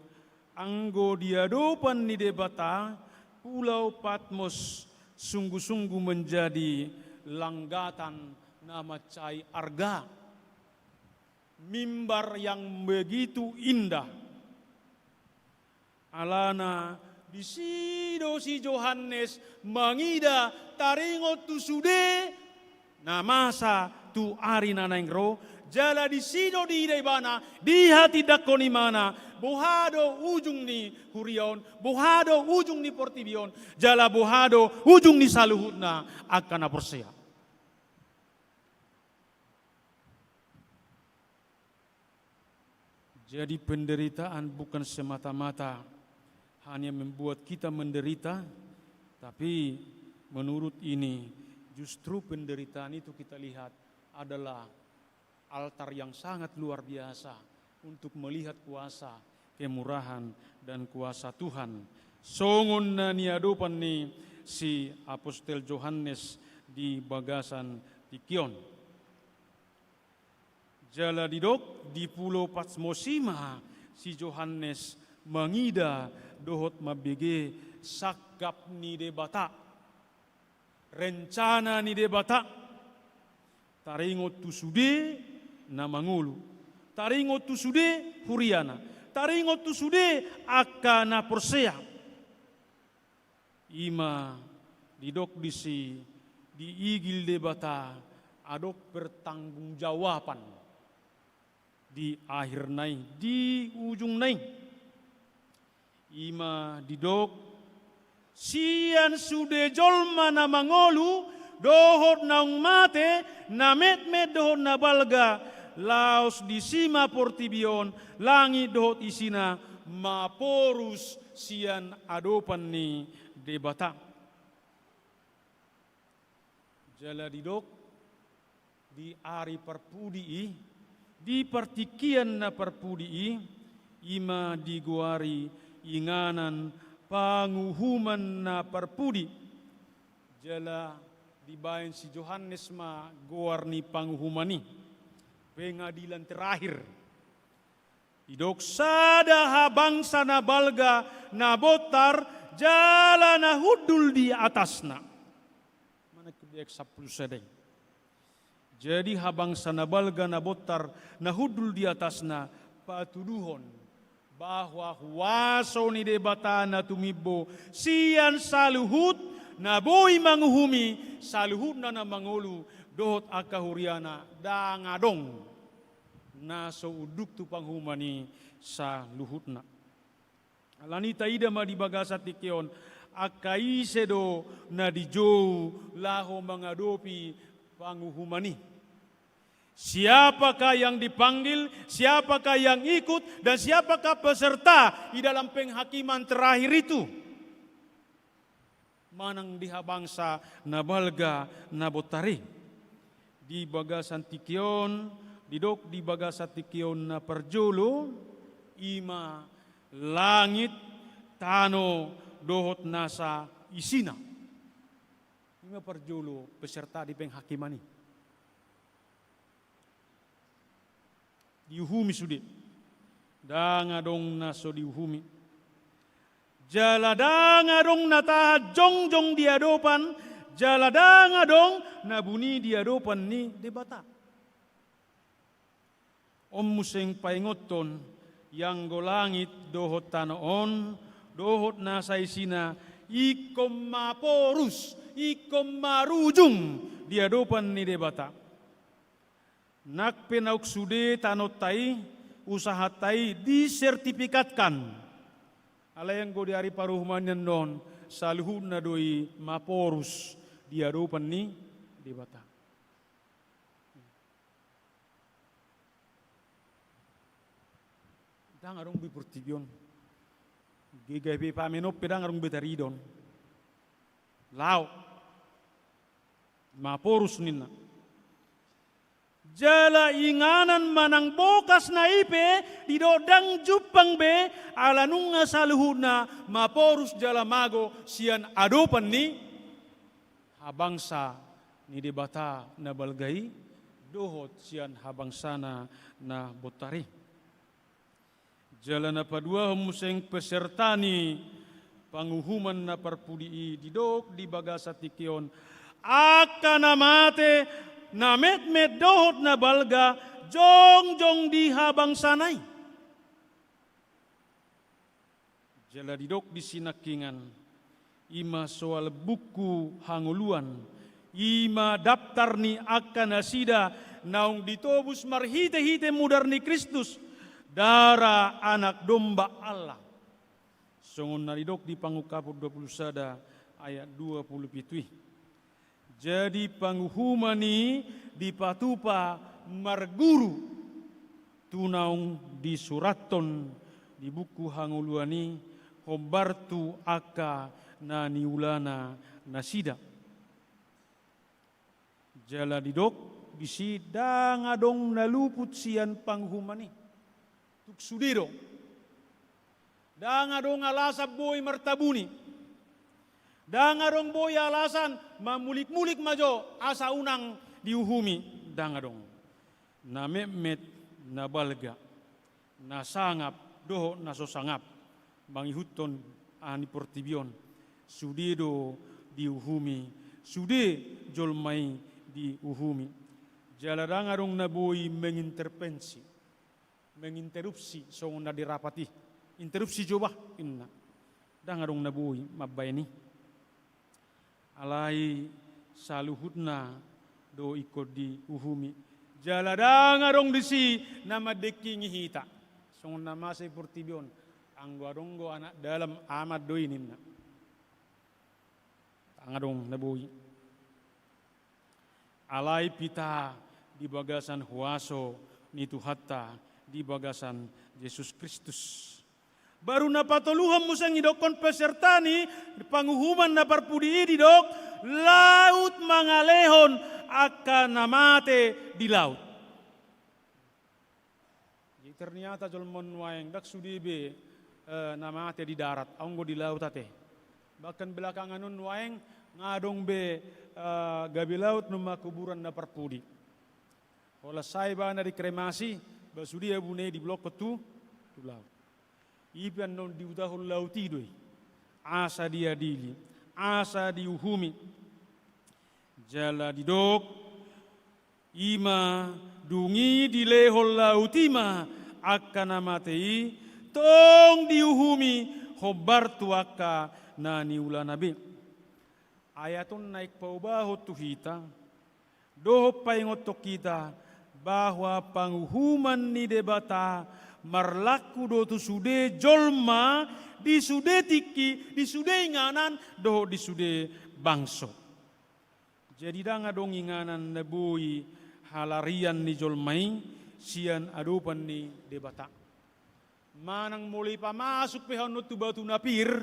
anggo di adopan ni Debata, pulau Patmos sungguh-sungguh menjadi langgatan na mansai arga, mimbar yang begitu indah. Alana disi do si Johannes mangida, taringot tu sude na masa tu ari na naeng ro, jala disi do diida ibana dihatindangkon imana boha do ujung ni huria on, boha do ujung ni portibi on, jala boha do ujung ni saluhutna angka na porsea. Jadi penderitaan bukan semata-mata hanya membuat kita menderita, tapi menurut ini justru penderitaan itu kita lihat adalah altar yang sangat luar biasa untuk melihat kuasa, kemurahan, dan kuasa Tuhan. Songon na niadopan ni si Apostel Johannes di bagasan tingki on. Jala didok di pulau Patmos i ma si Johannes mangida dohot mambege sangkap ni Debata, rencana ni Debata, taringot tu sude na mangolu, taringot tu sude huriana, taringot tu sude angka na porsea. I ma didok disi, diigil Debata adong pertanggungjawaban di akhirna i, di ujungna i. I ma didok, sian sude jolma na mangolu dohot naung mate, na metmet dohot na balga, laos disi ma portibi on, langit dohot isina maporus sian adopan ni Debata. Jala didok, di ari parpudi i, di partingkian na parpudi i, i ma digoari inganan panguhuman na parpudi. Jala dibaen si Johannes ma goar ni panguhuman i, pengadilan terakhir. Didok, sada habangsa na balga, na bontar, jala na hundul di atasna. Mana di ayat sampulu sada i. Jadi habangsa na balga na bontar na hundul di atasna patuduhon bahwa huaso ni Debata na tumimbo sian saluhut na boi manguhumi saluhutna na mangolu dohot angka huriana, ndang adong na so unduk tu panguhuman i saluhutna. Alani i taida ma di bagasan tingki on, angka ise do na dijou laho mangadopi panguhuman i. Siapakah yang dipanggil, siapakah yang ikut, dan siapakah peserta di dalam penghakiman terakhir itu? Manang di habangsa na balga na bontar i. Di bagasan tingki on, didok di bagasan tingki on na parjolo, i ma langit, tano, dohot nasa isina. I ma parjolo peserta di penghakiman i. Diuhumi sude. Ndang adong na so diuhumi. Jala ndang adong na tahan jongjong di adopan, jala ndang adong na buni di adopan ni Debata. On muse paingothon, ianggo langit dohot tano on, dohot nasa isina, ingkon maporus, ingkon marujung di adopan ni Debata. Nang pe naung sude tanonta i, usahanta i disertifikatkan. Alai anggo di ari paruhuman i annon, saluhutna do i maporus di adopan ni Debata. Ndang adong be portibi on. Gabe pamen on pe ndang adong be taridon. Laho. Maporus ninna. Jala inganan manang bokas na i pe didok ndang jumpang be, ala nunga saluhutna maporus jala mago sian adopan ni habangsa ni Debata na balga i, dohot sian habangsana na bontar i. Jala na paduahon muse peserta ni panguhuman na parpudi i didok di bagasan tingki on, angka na mate, na metmet dohot na balga, jongjong di habangsana i. Jala didok disi nangkiningan, i ma soal buku hangoluan, i ma daptar ni angka nasida naung ditobus marhitehite mudar ni Kristus, darah Anak Domba Allah. Songon na didok di Pangungkapon dua pulu sada ayat dua pulu pitu i. Jadi panguhuman i dipatupa marguru tu naung disurathon di buku hangoluan i, hombar tu angka na niulana nasida. Jala didok disi ndang adong na luput sian panguhuman i. Tung sude do. Ndang adong alasan boi martabuni. Ndang adong boi alasan mamulikmulik ma jo asa unang diuhumi. Ndang adong. Na metmet, na balga, na sangap dohot na so sangap mangihuthon aha ni portibi on, sude do diuhumi, sude jolma i diuhumi. Jala ndang adong na boi mengintervensi, menginterupsi songon na di rapat i. Interupsi jo bah, inna. Ndang adong na boi mambaen i. Alai saluhutna do ingkon diuhumi. Jala ndang adong disi na mandengkingi hita. Songon na masa i portibi on, anggo adong do anak dalam, aman do i ninna. Ndang adong na boi. Alai hita di bagasan huaso ni Tuhanta di bagasan Jesus Kristus. Baru na patoluhon muse didokkon peserta ni panguhuman na parpudi i didok, laut mangalehon angka na mate di laut. Jadi ternyata jolma on nuaeng ndang sude be, eh, na mate di darat, adong do di laut ate. Bahkan belakangan on nuaeng nga adong be, eh, gabe laut nama kuburan na parpudi. Holan sae ibana dikremasi, ba sude abuna i dibelokkon tu, tu laut. I pe annon diutahon laut i do i. Asa diadili, asa diuhumi. Jala didok, I ma dung i dilehon laut i ma angka na mate i, tong diuhumi hombar tu angka na niulana be. Ayat on naeng paubahon tu hita, dohot paingothon hita, bahwa panguhuman ni Debata marlaku do tu sude jolma di sude tingki, di sude inganan, dohot di sude bangso. Jadi ndang adong inganan na boi halarian ni jolma i sian adopan ni Debata. Manang molo ipamasuk pe hamu on tu batu na pir,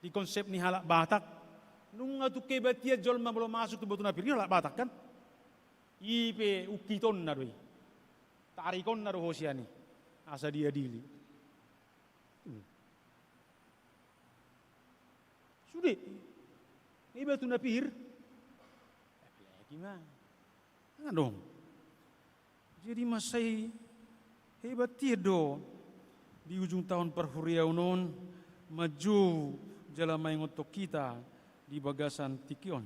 di konsep ni halak Batak, nunga tung kehebat i jolma molo masuk tu batu na pir, i halak Batak kan? I pe ungkitonna do i. Tarikonna do ho sian i. Asa diadili. Hmm. Sude. I batu na pir. Lagi ma. Adong. Jadi mansai hebat i do di ujung taon parhuriaon on manjou jala maingothon hita di bagasan tingki on.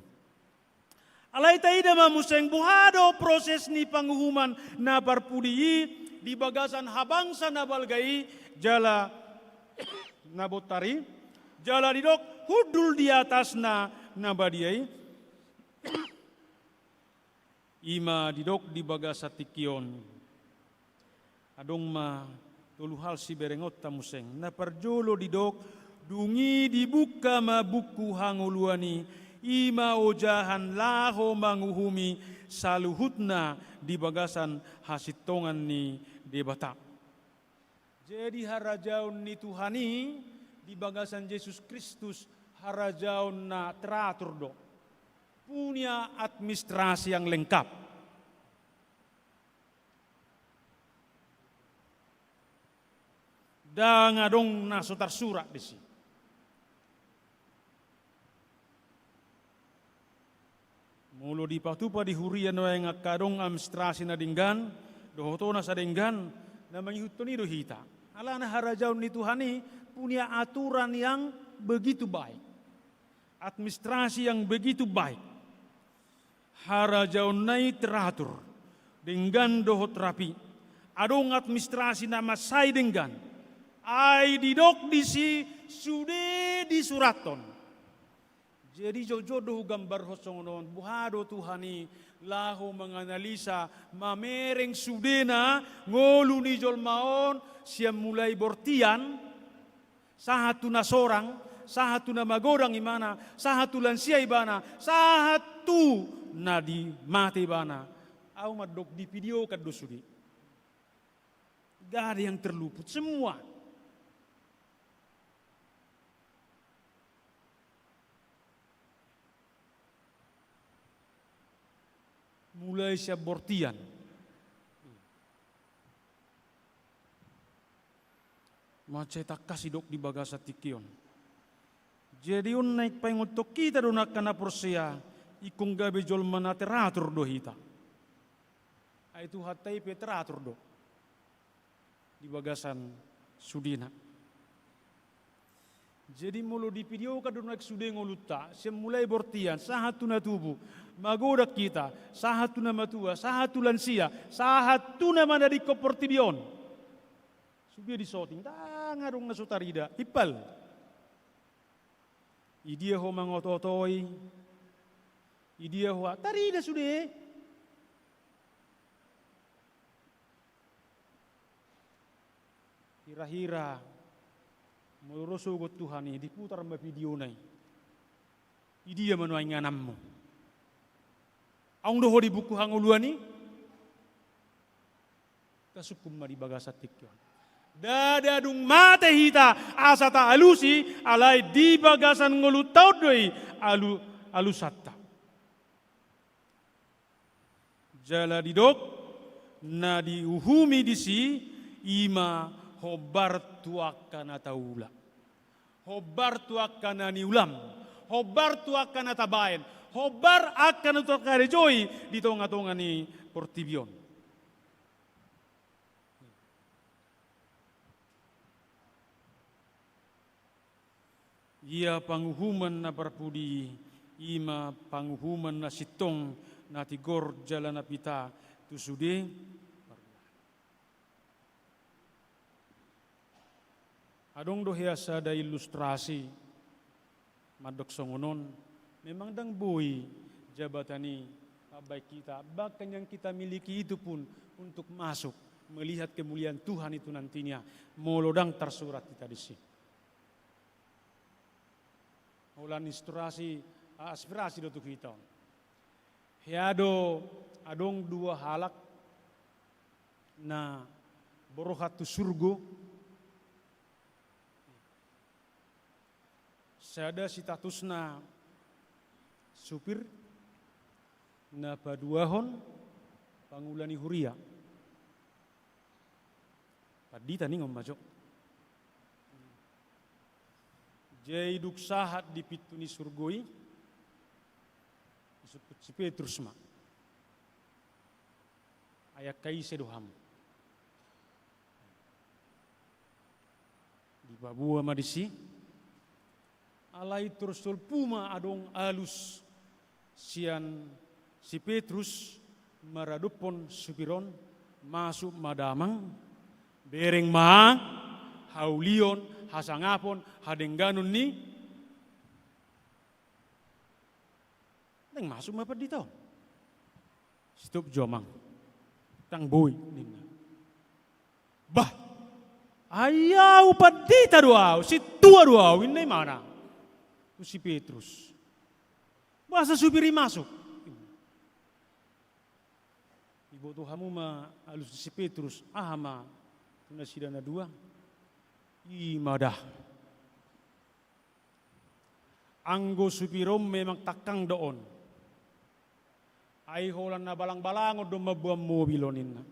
Alai taida ma muse boha do proses ni panguhuman na parpudi i di bagasan habangsa na balga i jala na bontar i, jala didok hundul di atasna na badia i. I ma didok di bagasan tingki on. Adong ma tolu hal siberengonta muse. Na parjolo didok, dung i dibuka ma buku hangoluan i, i ma ojahan laho manguhumi saluhutna di bagasan hasintongan ni Debata. Jadi harajaon ni Tuhan i di bagasan Jesus Kristus harajaon na teratur do. Punya administrasi yang lengkap. Ndang adong na so tarsurat disi. Molo dipatupa di huria nuaeng angka adong administrasi na denggan, dohot na so denggan, na mangihuthon i do hita. Alana harajaon ni Tuhan i punya aturan yang begitu baik. Administrasi yang begitu baik. Harajaonna i teratur, denggan dohot rapi. Adong administrasi na mansai denggan. Ai didok disi sude disurathon. Jadi jotjot do hugambarhon songon on, boha do Tuhan i laho manganalisa, mamereng sudena ngolu ni jolma on sian mulai bortian, sahat tu na sorang, sahat tu na magodang ibana, sahat tu lansia ibana, sahat tu na di mate ibana. Au mandok divideokan do sude. Gak ada yang terluput, semua. Mulai sian bortian. Mansai tangkas didok di bagasan tingki on. Jadi on naeng paingothon hita do angka na porsea, ingkon gabe jolma na teratur do hita. Ai Tuhanta i pe teratur do di bagasan sudena. Jadi molo divideokan do nuaeng sude ngolunta, sian mulai bortian, sahat tu na tubu, magodang hita, sahat tu na matua, sahat tu lansia, sahat tu na manadingkon portibi on. Sude disoting, ndang adong na so tarida, impal. Idia ho mangotootoi, idia ho a-, tarida sude. Hirahira molo ro sogot Tuhan i, diputar ma videona i. Idia ma nuaeng ingananmu? Adong do ho di buku hangoluan i? Tasungkun ma di bagasan tingki on. Ndada dung mate hita asa taalusi, alai di bagasan ngolunta on do i alu-, alusanta. Jala didok, na diuhumi disi, i ma hombar tu angka na taula. Hombar tu angka na niulam. Hombar tu angka na tabaen. Hombar angka na takarejoi di tongatonga ni portibi on. Ia panguhuman na parpudi, i ma panguhuman na sintong na tigor jala na pita tu sude. Adong do hea sada ilustrasi mandok songon on, memang ndang boi jabatan i mambahen hita, bahkan yang kita miliki itu pun untuk masuk melihat kemuliaan Tuhan itu nantinya, molo ndang tarsurat hita disi. Holan inspirasi, ah, aspirasi do tu hita on. Hea do adong dua halak na borhat tu surgo. Sada statusna supir, na paduahon pangula ni huria. Pandita ningon ma jo. Jadi dung sahat di pintu ni surgo i, disungkun si Petrus ma. Ai angka ise do hamu? Dipaboa ma disi. Alai torus solpu ma adong alus sian si Petrus maradophon supir on, masuk ma damang, bereng ma haulion, hasangapon, hadengganon ni. Ndang masuk ma pandita on. Stop jo amang. Ndang boi ninna. Bah, ai au pandita do au, sintua do au, ninna imana tu si Petrus. Boasa supir i masuk? Diboto hamu ma alus ni si Petrus, aha ma tu nasida na dua? I ma da. Anggo supir on memang tangkang do on. Ai holan na balang-balangon do mamboan mobil on ninna.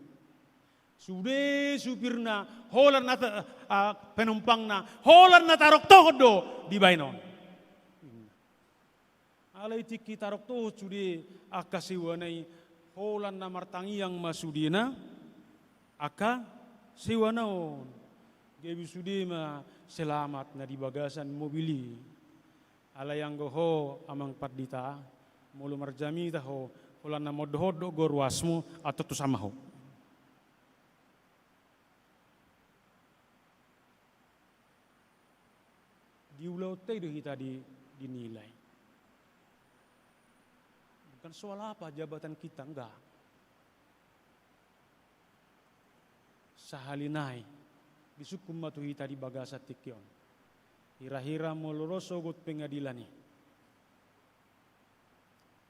Sude supirna, holan na ta-, ah, penumpangna, holan na taroktohon do dibaen on. Alai tingki taroktohon sude angka sewana i, holan na martangiang ma sudena angka sewanaon. Gabe sude ma selamat na di bagasan mobil i. Alai anggo ho amang pandita, molo marjamita ho, holan na mondok-ondok do ruasmu, antontusan ma ho. Di ulaonta i do hita di, dinilai. Bukan soal apa jabatan kita, enggak. Sahali nai disungkun ma tu hita di bagasan tingki on. Hira-hira molo ro sogot pengadilan i,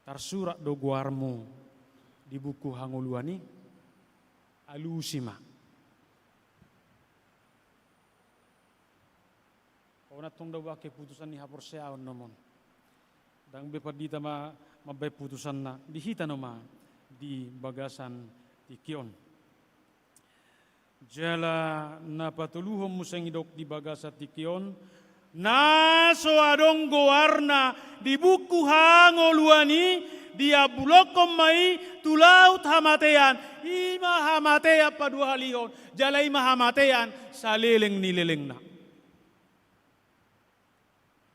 tarsurat do goarmu di buku hangoluan i, alusi ma. Ho na tong do boan keputusan ni haporseaon nomon. Ndang be pandita ma mambaen putusanna, di hita nama di bagasan tingki on. Jala na patoluhon muse nidok di bagasan tingki on, na so adong goarna di buku hangoluan i, diambulonghon ma i tu laut hamatean, i ma hamatean paduahalihon, jala i ma hamatean saleleng ni lelengna.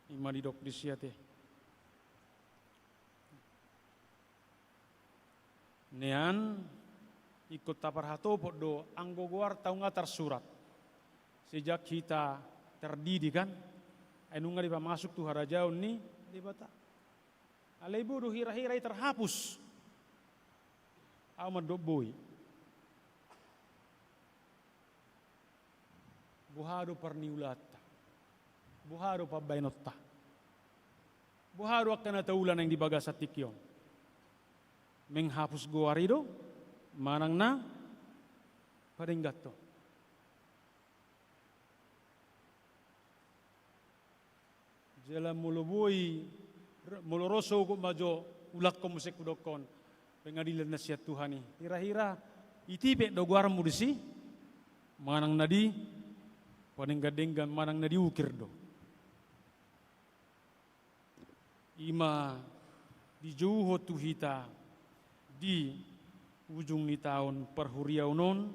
I ma didok disi ate. Nian, ingkon taparhatopot do, anggo goarta nunga tarsurat. Sejak hita terdidi kan, ai nunga dipamasuk tu harajaon ni Debata. Alai boi do hira-hira i terhapus. Au mandok boi. Boha do parniulaanta? Boha do pambaenonta? Boha do angka na taula naeng di bagasan tingki on? Menghapus goar i do, manang na padengganhon? Jala molo boi, molo ro sogot ma jo, ulakhon muse hudokhon, pengadilan na sian Tuhan i. Hira-hira itipek do goarmu disi, manang na dipadenggan-denggan, manang na diukir do. I ma dijouhon tu hita di ujung ni taon parhuriaon on,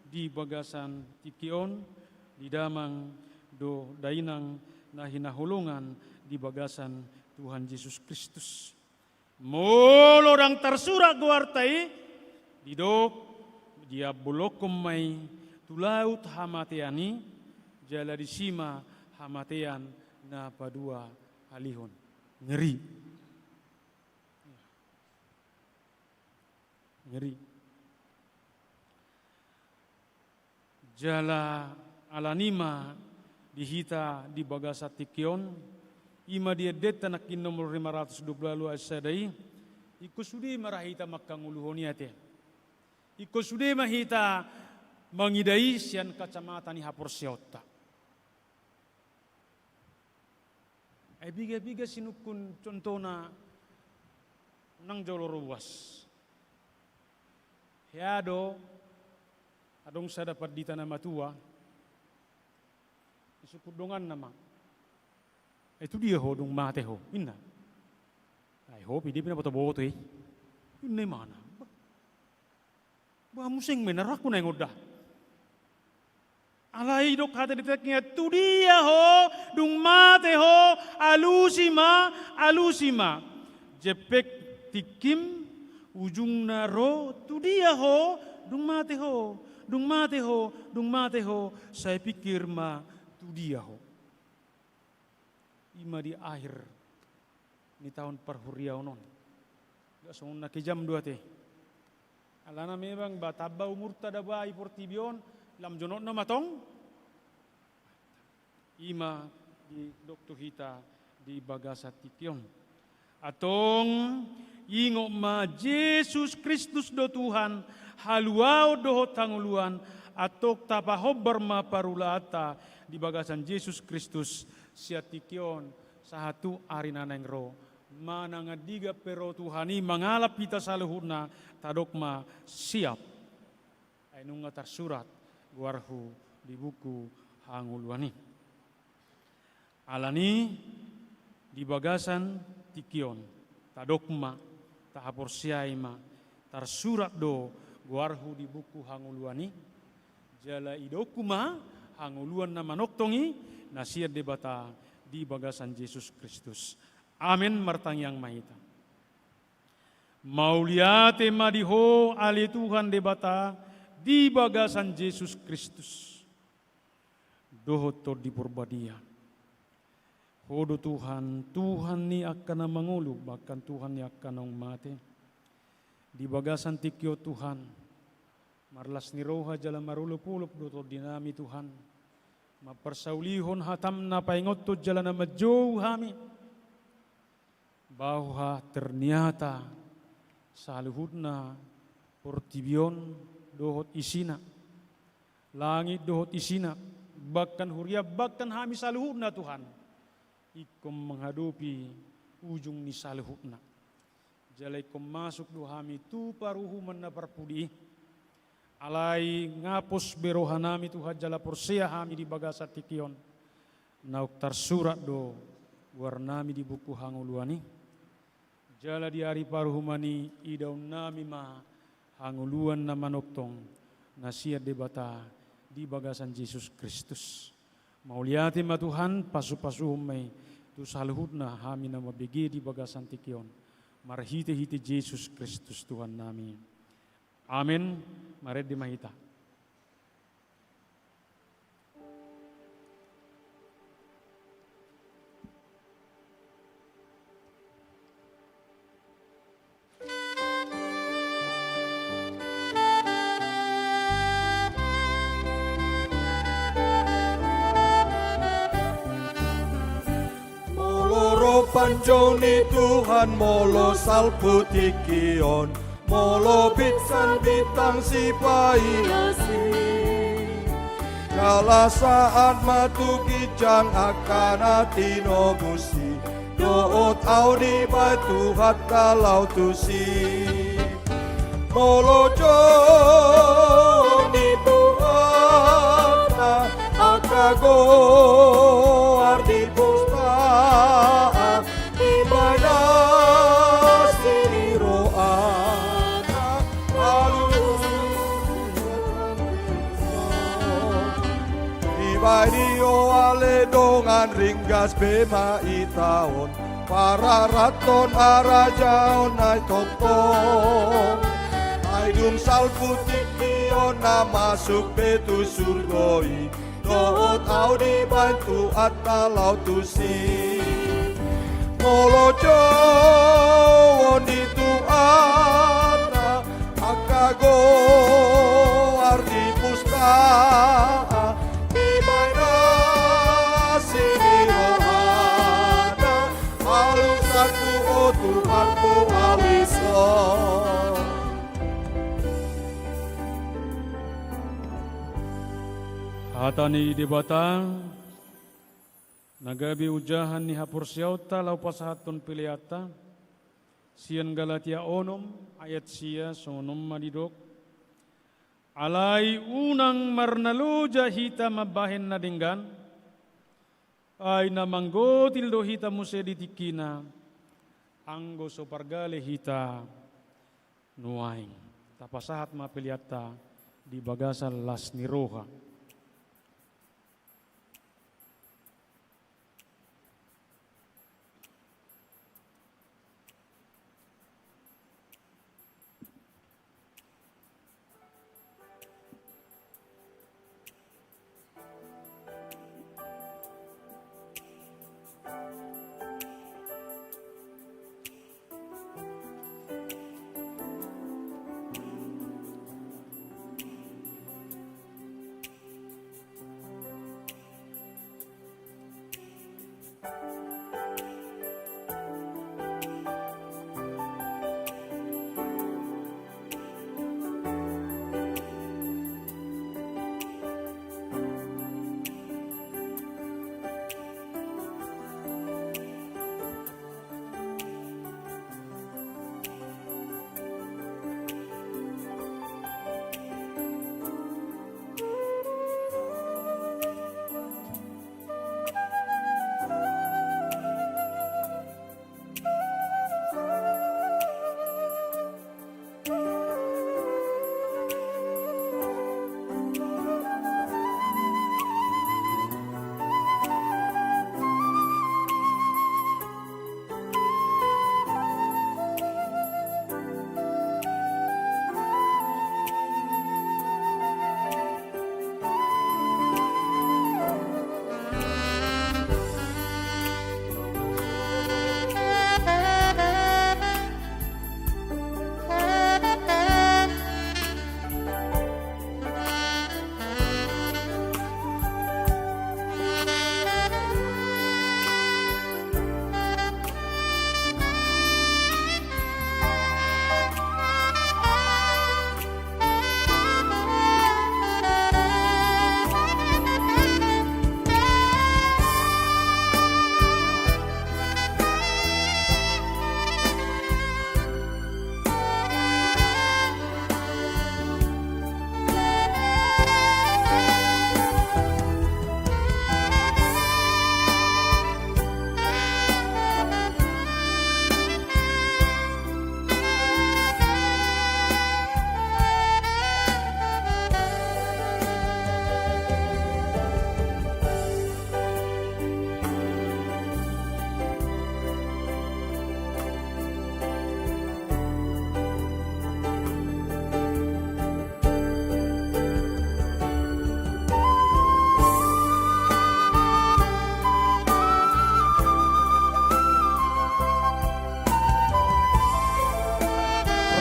di bagasan tingki on, di damang dohot dainang na hinaholongan di bagasan Tuhan Jesus Kristus. Molo ndang tarsurat goarta i, didok, diambolonhon ma i tu laut hamatean i, jala disi ma hamatean na paduahalihon. Ngeri. Ngeri. Jala alani i ma di hita di bagasan tingki on, i ma di endenta nangkin nomor lima ratus dua puluh walu ayat sada i, ingkon sude ma ra hita manghangoluhon i ate. Ingkon sude ma hita mangida i sian kacamata ni haporseaonta. Ai piga-piga sinungkun contohna nang jolo ruas. Hea do, adong sada pandita na matua, disungkun donganna ma. Ai tu dia ho dung mate ho, ninna. Ai ho pe dia pe na boto-boto i. Ninna imana. Bah, bah, muse ma na rohangku naeng on da. Alai didok hata di tingki on, tu dia ho, dung mate ho, alusi ma, alusi ma. Jempek tingkim, ujungna ro, tu dia ho, dung mate ho, dung mate ho, dung mate ho, sai pikir ma tu dia ho. I ma di akhir ni taon parhuriaon on. Nggak songon na kejam do ate. Alana memang ba tamba umurta da ba i portibi on, lam jonokna ma tong. I ma didok tu hita di bagasan tingki on. Antong, ingot ma Jesus Kristus do Tuhan, haluaon dohot hangoluan, antong tapahombar ma parulaanta di bagasan Jesus Kristus, sian tingki on sahat tu ari na naeng ro. Manang andigan pe ro Tuhan i mangalap hita saluhutna, tadok ma siap. Ai nunga tarsurat goarhu di buku hangoluan i. Alani i di bagasan tingki on, tadok ma, tahaporseai ma, tarsurat do goarhu di buku hangoluan i, jala idaonku ma hangoluan na manongtong i, na sian Debata di bagasan Jesus Kristus. Amen, martangiang ma hita. Mauliate ma di Ho ale Tuhan Debata di bagasan Jesus Kristus. Dohot Tondi Porbadia. Ho do Tuhan, Tuhan ni angka na mangolu, bahkan Tuhan ni angka naung mate. Di bagasan tingki on Tuhan, marlas ni roha jala marolopolop do tondinami Tuhan. Mamparsaulihon hatam na paingothon jala na manjou hami. Bahwa ternyata saluhutna portibi on dohot isina, langit dohot isina, bahkan huria, bahkan hami saluhutna Tuhan, ingkon mangadopi ujung ni saluhutna. Jala ingkon masuk do hami tu paruhuman na parpudi i. Alai nga pos be rohanami Tuhan jala porsea hami di bagasan tingki on. Naung tarsurat do goarnami di buku hangoluan i. Jala di ari paruhuman i idaonnami ma hangoluan na manongtong na sian Debata di bagasan Jesus Kristus. Mauliate ma Tuhan, pasupasuhon ma i tu saluhutna hami na mambege di bagasan tingki on. Marhitehite Jesus Kristus Tuhannami. Amen. Marende ma hita. Molo ro panjou ni Tuhan, molo salpu tingki on, molo binsan bintang sipaihon i, jala sahat ma tu ginjang angka na tinobus i, dohot ahu dibahen Tuhanta laho tusi. Molo jou ni Tuhanta angka goar di pustaha, dibahen asi ni rohana, alusi dibahen i, o ale dongan, ringgas be ma hita on. Pararathon harajaon na i tongtong. Ai dung salpu tingki on na masuk be tu surgo i. Dohot ahu dibaen Tuhanta laho tusi. Molo jouon ni Tuhanta angka goar di pustaha, dibaen asi ni rohana, alusanku, o Tuhanku, aluson. Hata ni Debata na gabe ojahan ni haporseaonta laho pasahathon peleanta, sian Galatia onom ayat sia songon on ma didok: Alai unang marnaloja hita mambahen na denggan, ai na manggotil do hita muse di tingkina, anggo so pargale hita nuaeng. Tapasahat ma peleanta di bagasan las ni roha.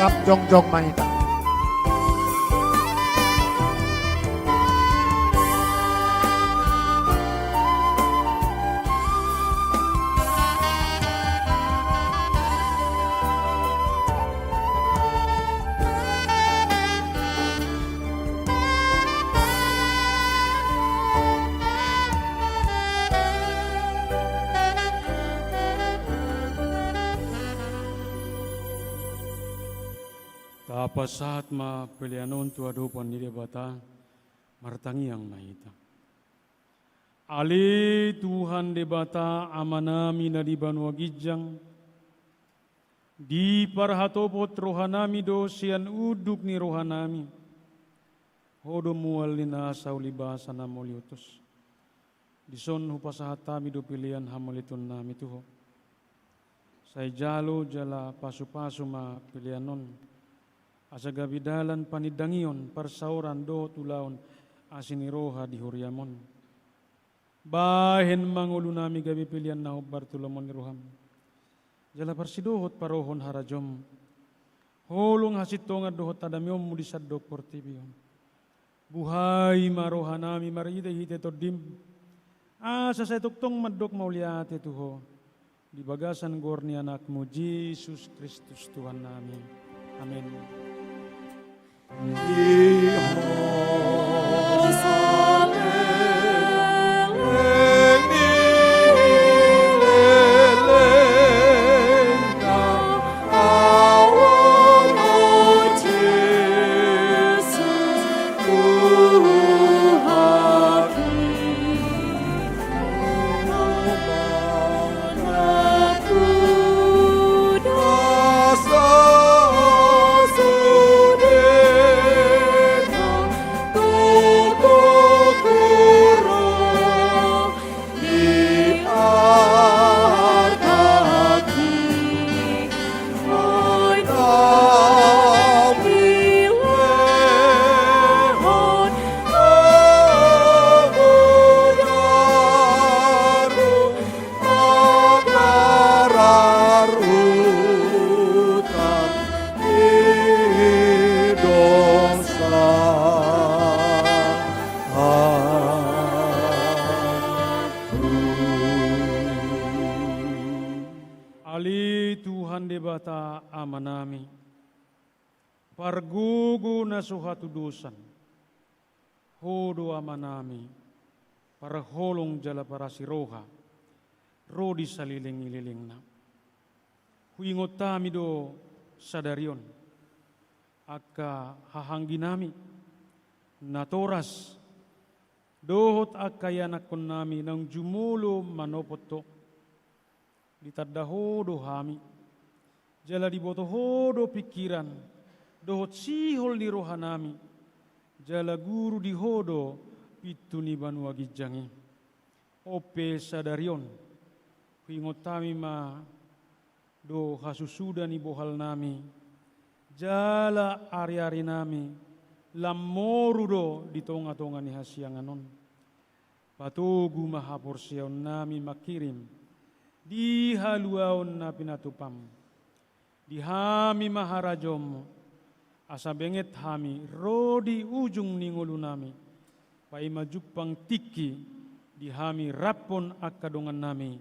Rap jongjong ma hita. Tapasahat ma pelean on tu adopan ni Debata, martangiang ma hita. Ale Tuhan Debata, Amanami na di banua ginjang, diparhatopot rohanami do sian unduk ni rohanami Ho do mual ni nasa, uli basa na mauliutus. Dison hupasahat hami do pelean hamauliatennami tu Ho. Sai jalo jala pasupasu ma pelean on, asa gabe dalan panindangion, parsaoran dohot ulaon asi ni roha di huriam on. Bahen ma ngolunami gabe pelean na hombar tu lomo ni roham, jala parsidohot parohon harajaonmu, holong hasintongan dohot hadameonmu di sandok portibi on. Buhai ma rohanami marhitehite Tondim, asa sai tongtong mandok mauliate tu Ho, di bagasan goar ni Anakmu Jesus Kristus Tuhannami. Amen. Ale Tuhan Debata Amanami, pargogo na so hatudosan, Ho do Amanami, parholong jala parasi roha, ro di saleleng ni lelengna. Huingot hami do sadari on angka hahaangginami, natoras, dohot angka ianakkonnami naung jumolo manopot Ho. Ditanda Ho do hami, jala diboto Ho do pingkiran dohot sihol ni rohanami, jala guru di Ho do pintu ni banua ginjang i. On pe sadari on, huingot hami ma do hasusuda ni bohalnami, jala ariarinami lam moru do di tongatonga ni hasiangan on. Patogu ma haporseaonnami manghirim di haluaon na pinatupam. Di hami ma harajaonmu, asa benget hami ro di ujung ni ngolunami, paima jumpang tingki di hami raphon angka dongannami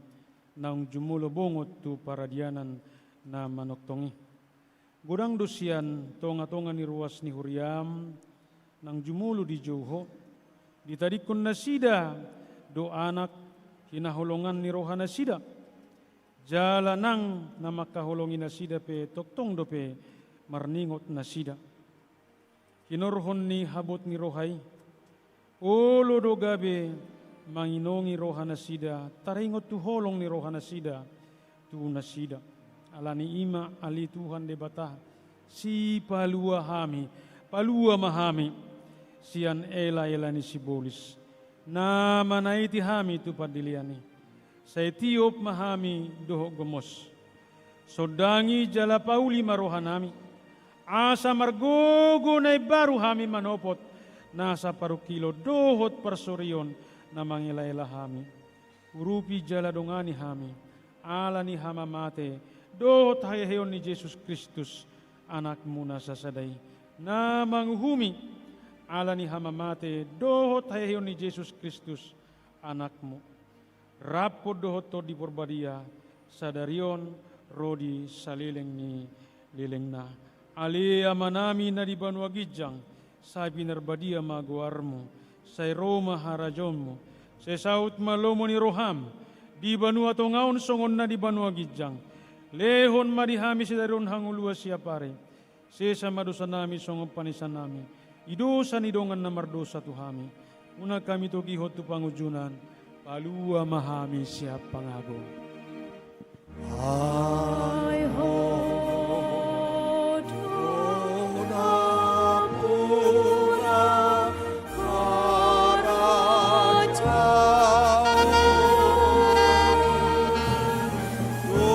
naung jumolo bongot tu paradianan na manongtong i. Godang do sian tongatonga ni ruas ni huriam naung jumolo dijou Ho, ditadingkon nasida do anak hinaholongan ni rohanasida, jala nang na mangkaholongi nasida pe tongtong dope marningot nasida. Hinorhon ni habot ni roha i, olo do gabe manginongi rohanasida taringot tu holong ni rohanasida tu nasida. Alani i ma, ale Tuhan Debata, sipalua hami, palua ma hami sian elaela ni sibolis na manaiti hami tu pandelean i. Sai tiop ma hami dohot gomos. Sondangi jala pauli ma rohanami, asa margogo na imbaru hami manopot nasa parungkilon dohot parsorion na mangelaela hami. Urupi jala dongani hami, ala ni hamamate dohot haheheon ni Jesus Kristus, Anakmu na sasada i, na manguhumi, ala ni hamamate dohot haheheon ni Jesus Kristus, Anakmu, raphon dohot Tondi Porbadia, sadari on ro di saleleng ni lelengna. Ale Amanami na di banua ginjang, sai pinarbadia ma goarmu, sai ro ma harajaonmu, sai saut ma lomo ni roham di banua tonga on songon na di banua ginjang. Lehon ma di hami sadari on hangoluan siapari. Sesa ma dosanami songon panesanami di dosa ni dongan na mardosa tu hami. Unang hami togihon tu pangunjunan, palua ma hami sian pangago. Ai Ho do nampuna harajaon, do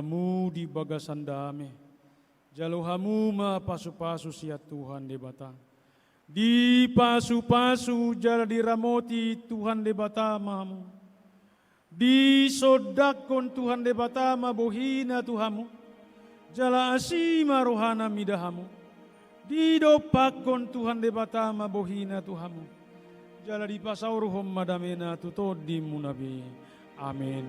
hamu di bagasan dame. Jalo hamu ma pasu-pasu sian Tuhan Debata. Dipasu-pasu jala diramoti Tuhan Debata ma hamu. Disondangkon Tuhan Debata ma bohina tu hamu. Jala asi ma rohana mida hamu. Didompakkon Tuhan Debata ma bohina tu hamu. Jala dipasaorhon ma damena tu tondimuna be. Amen.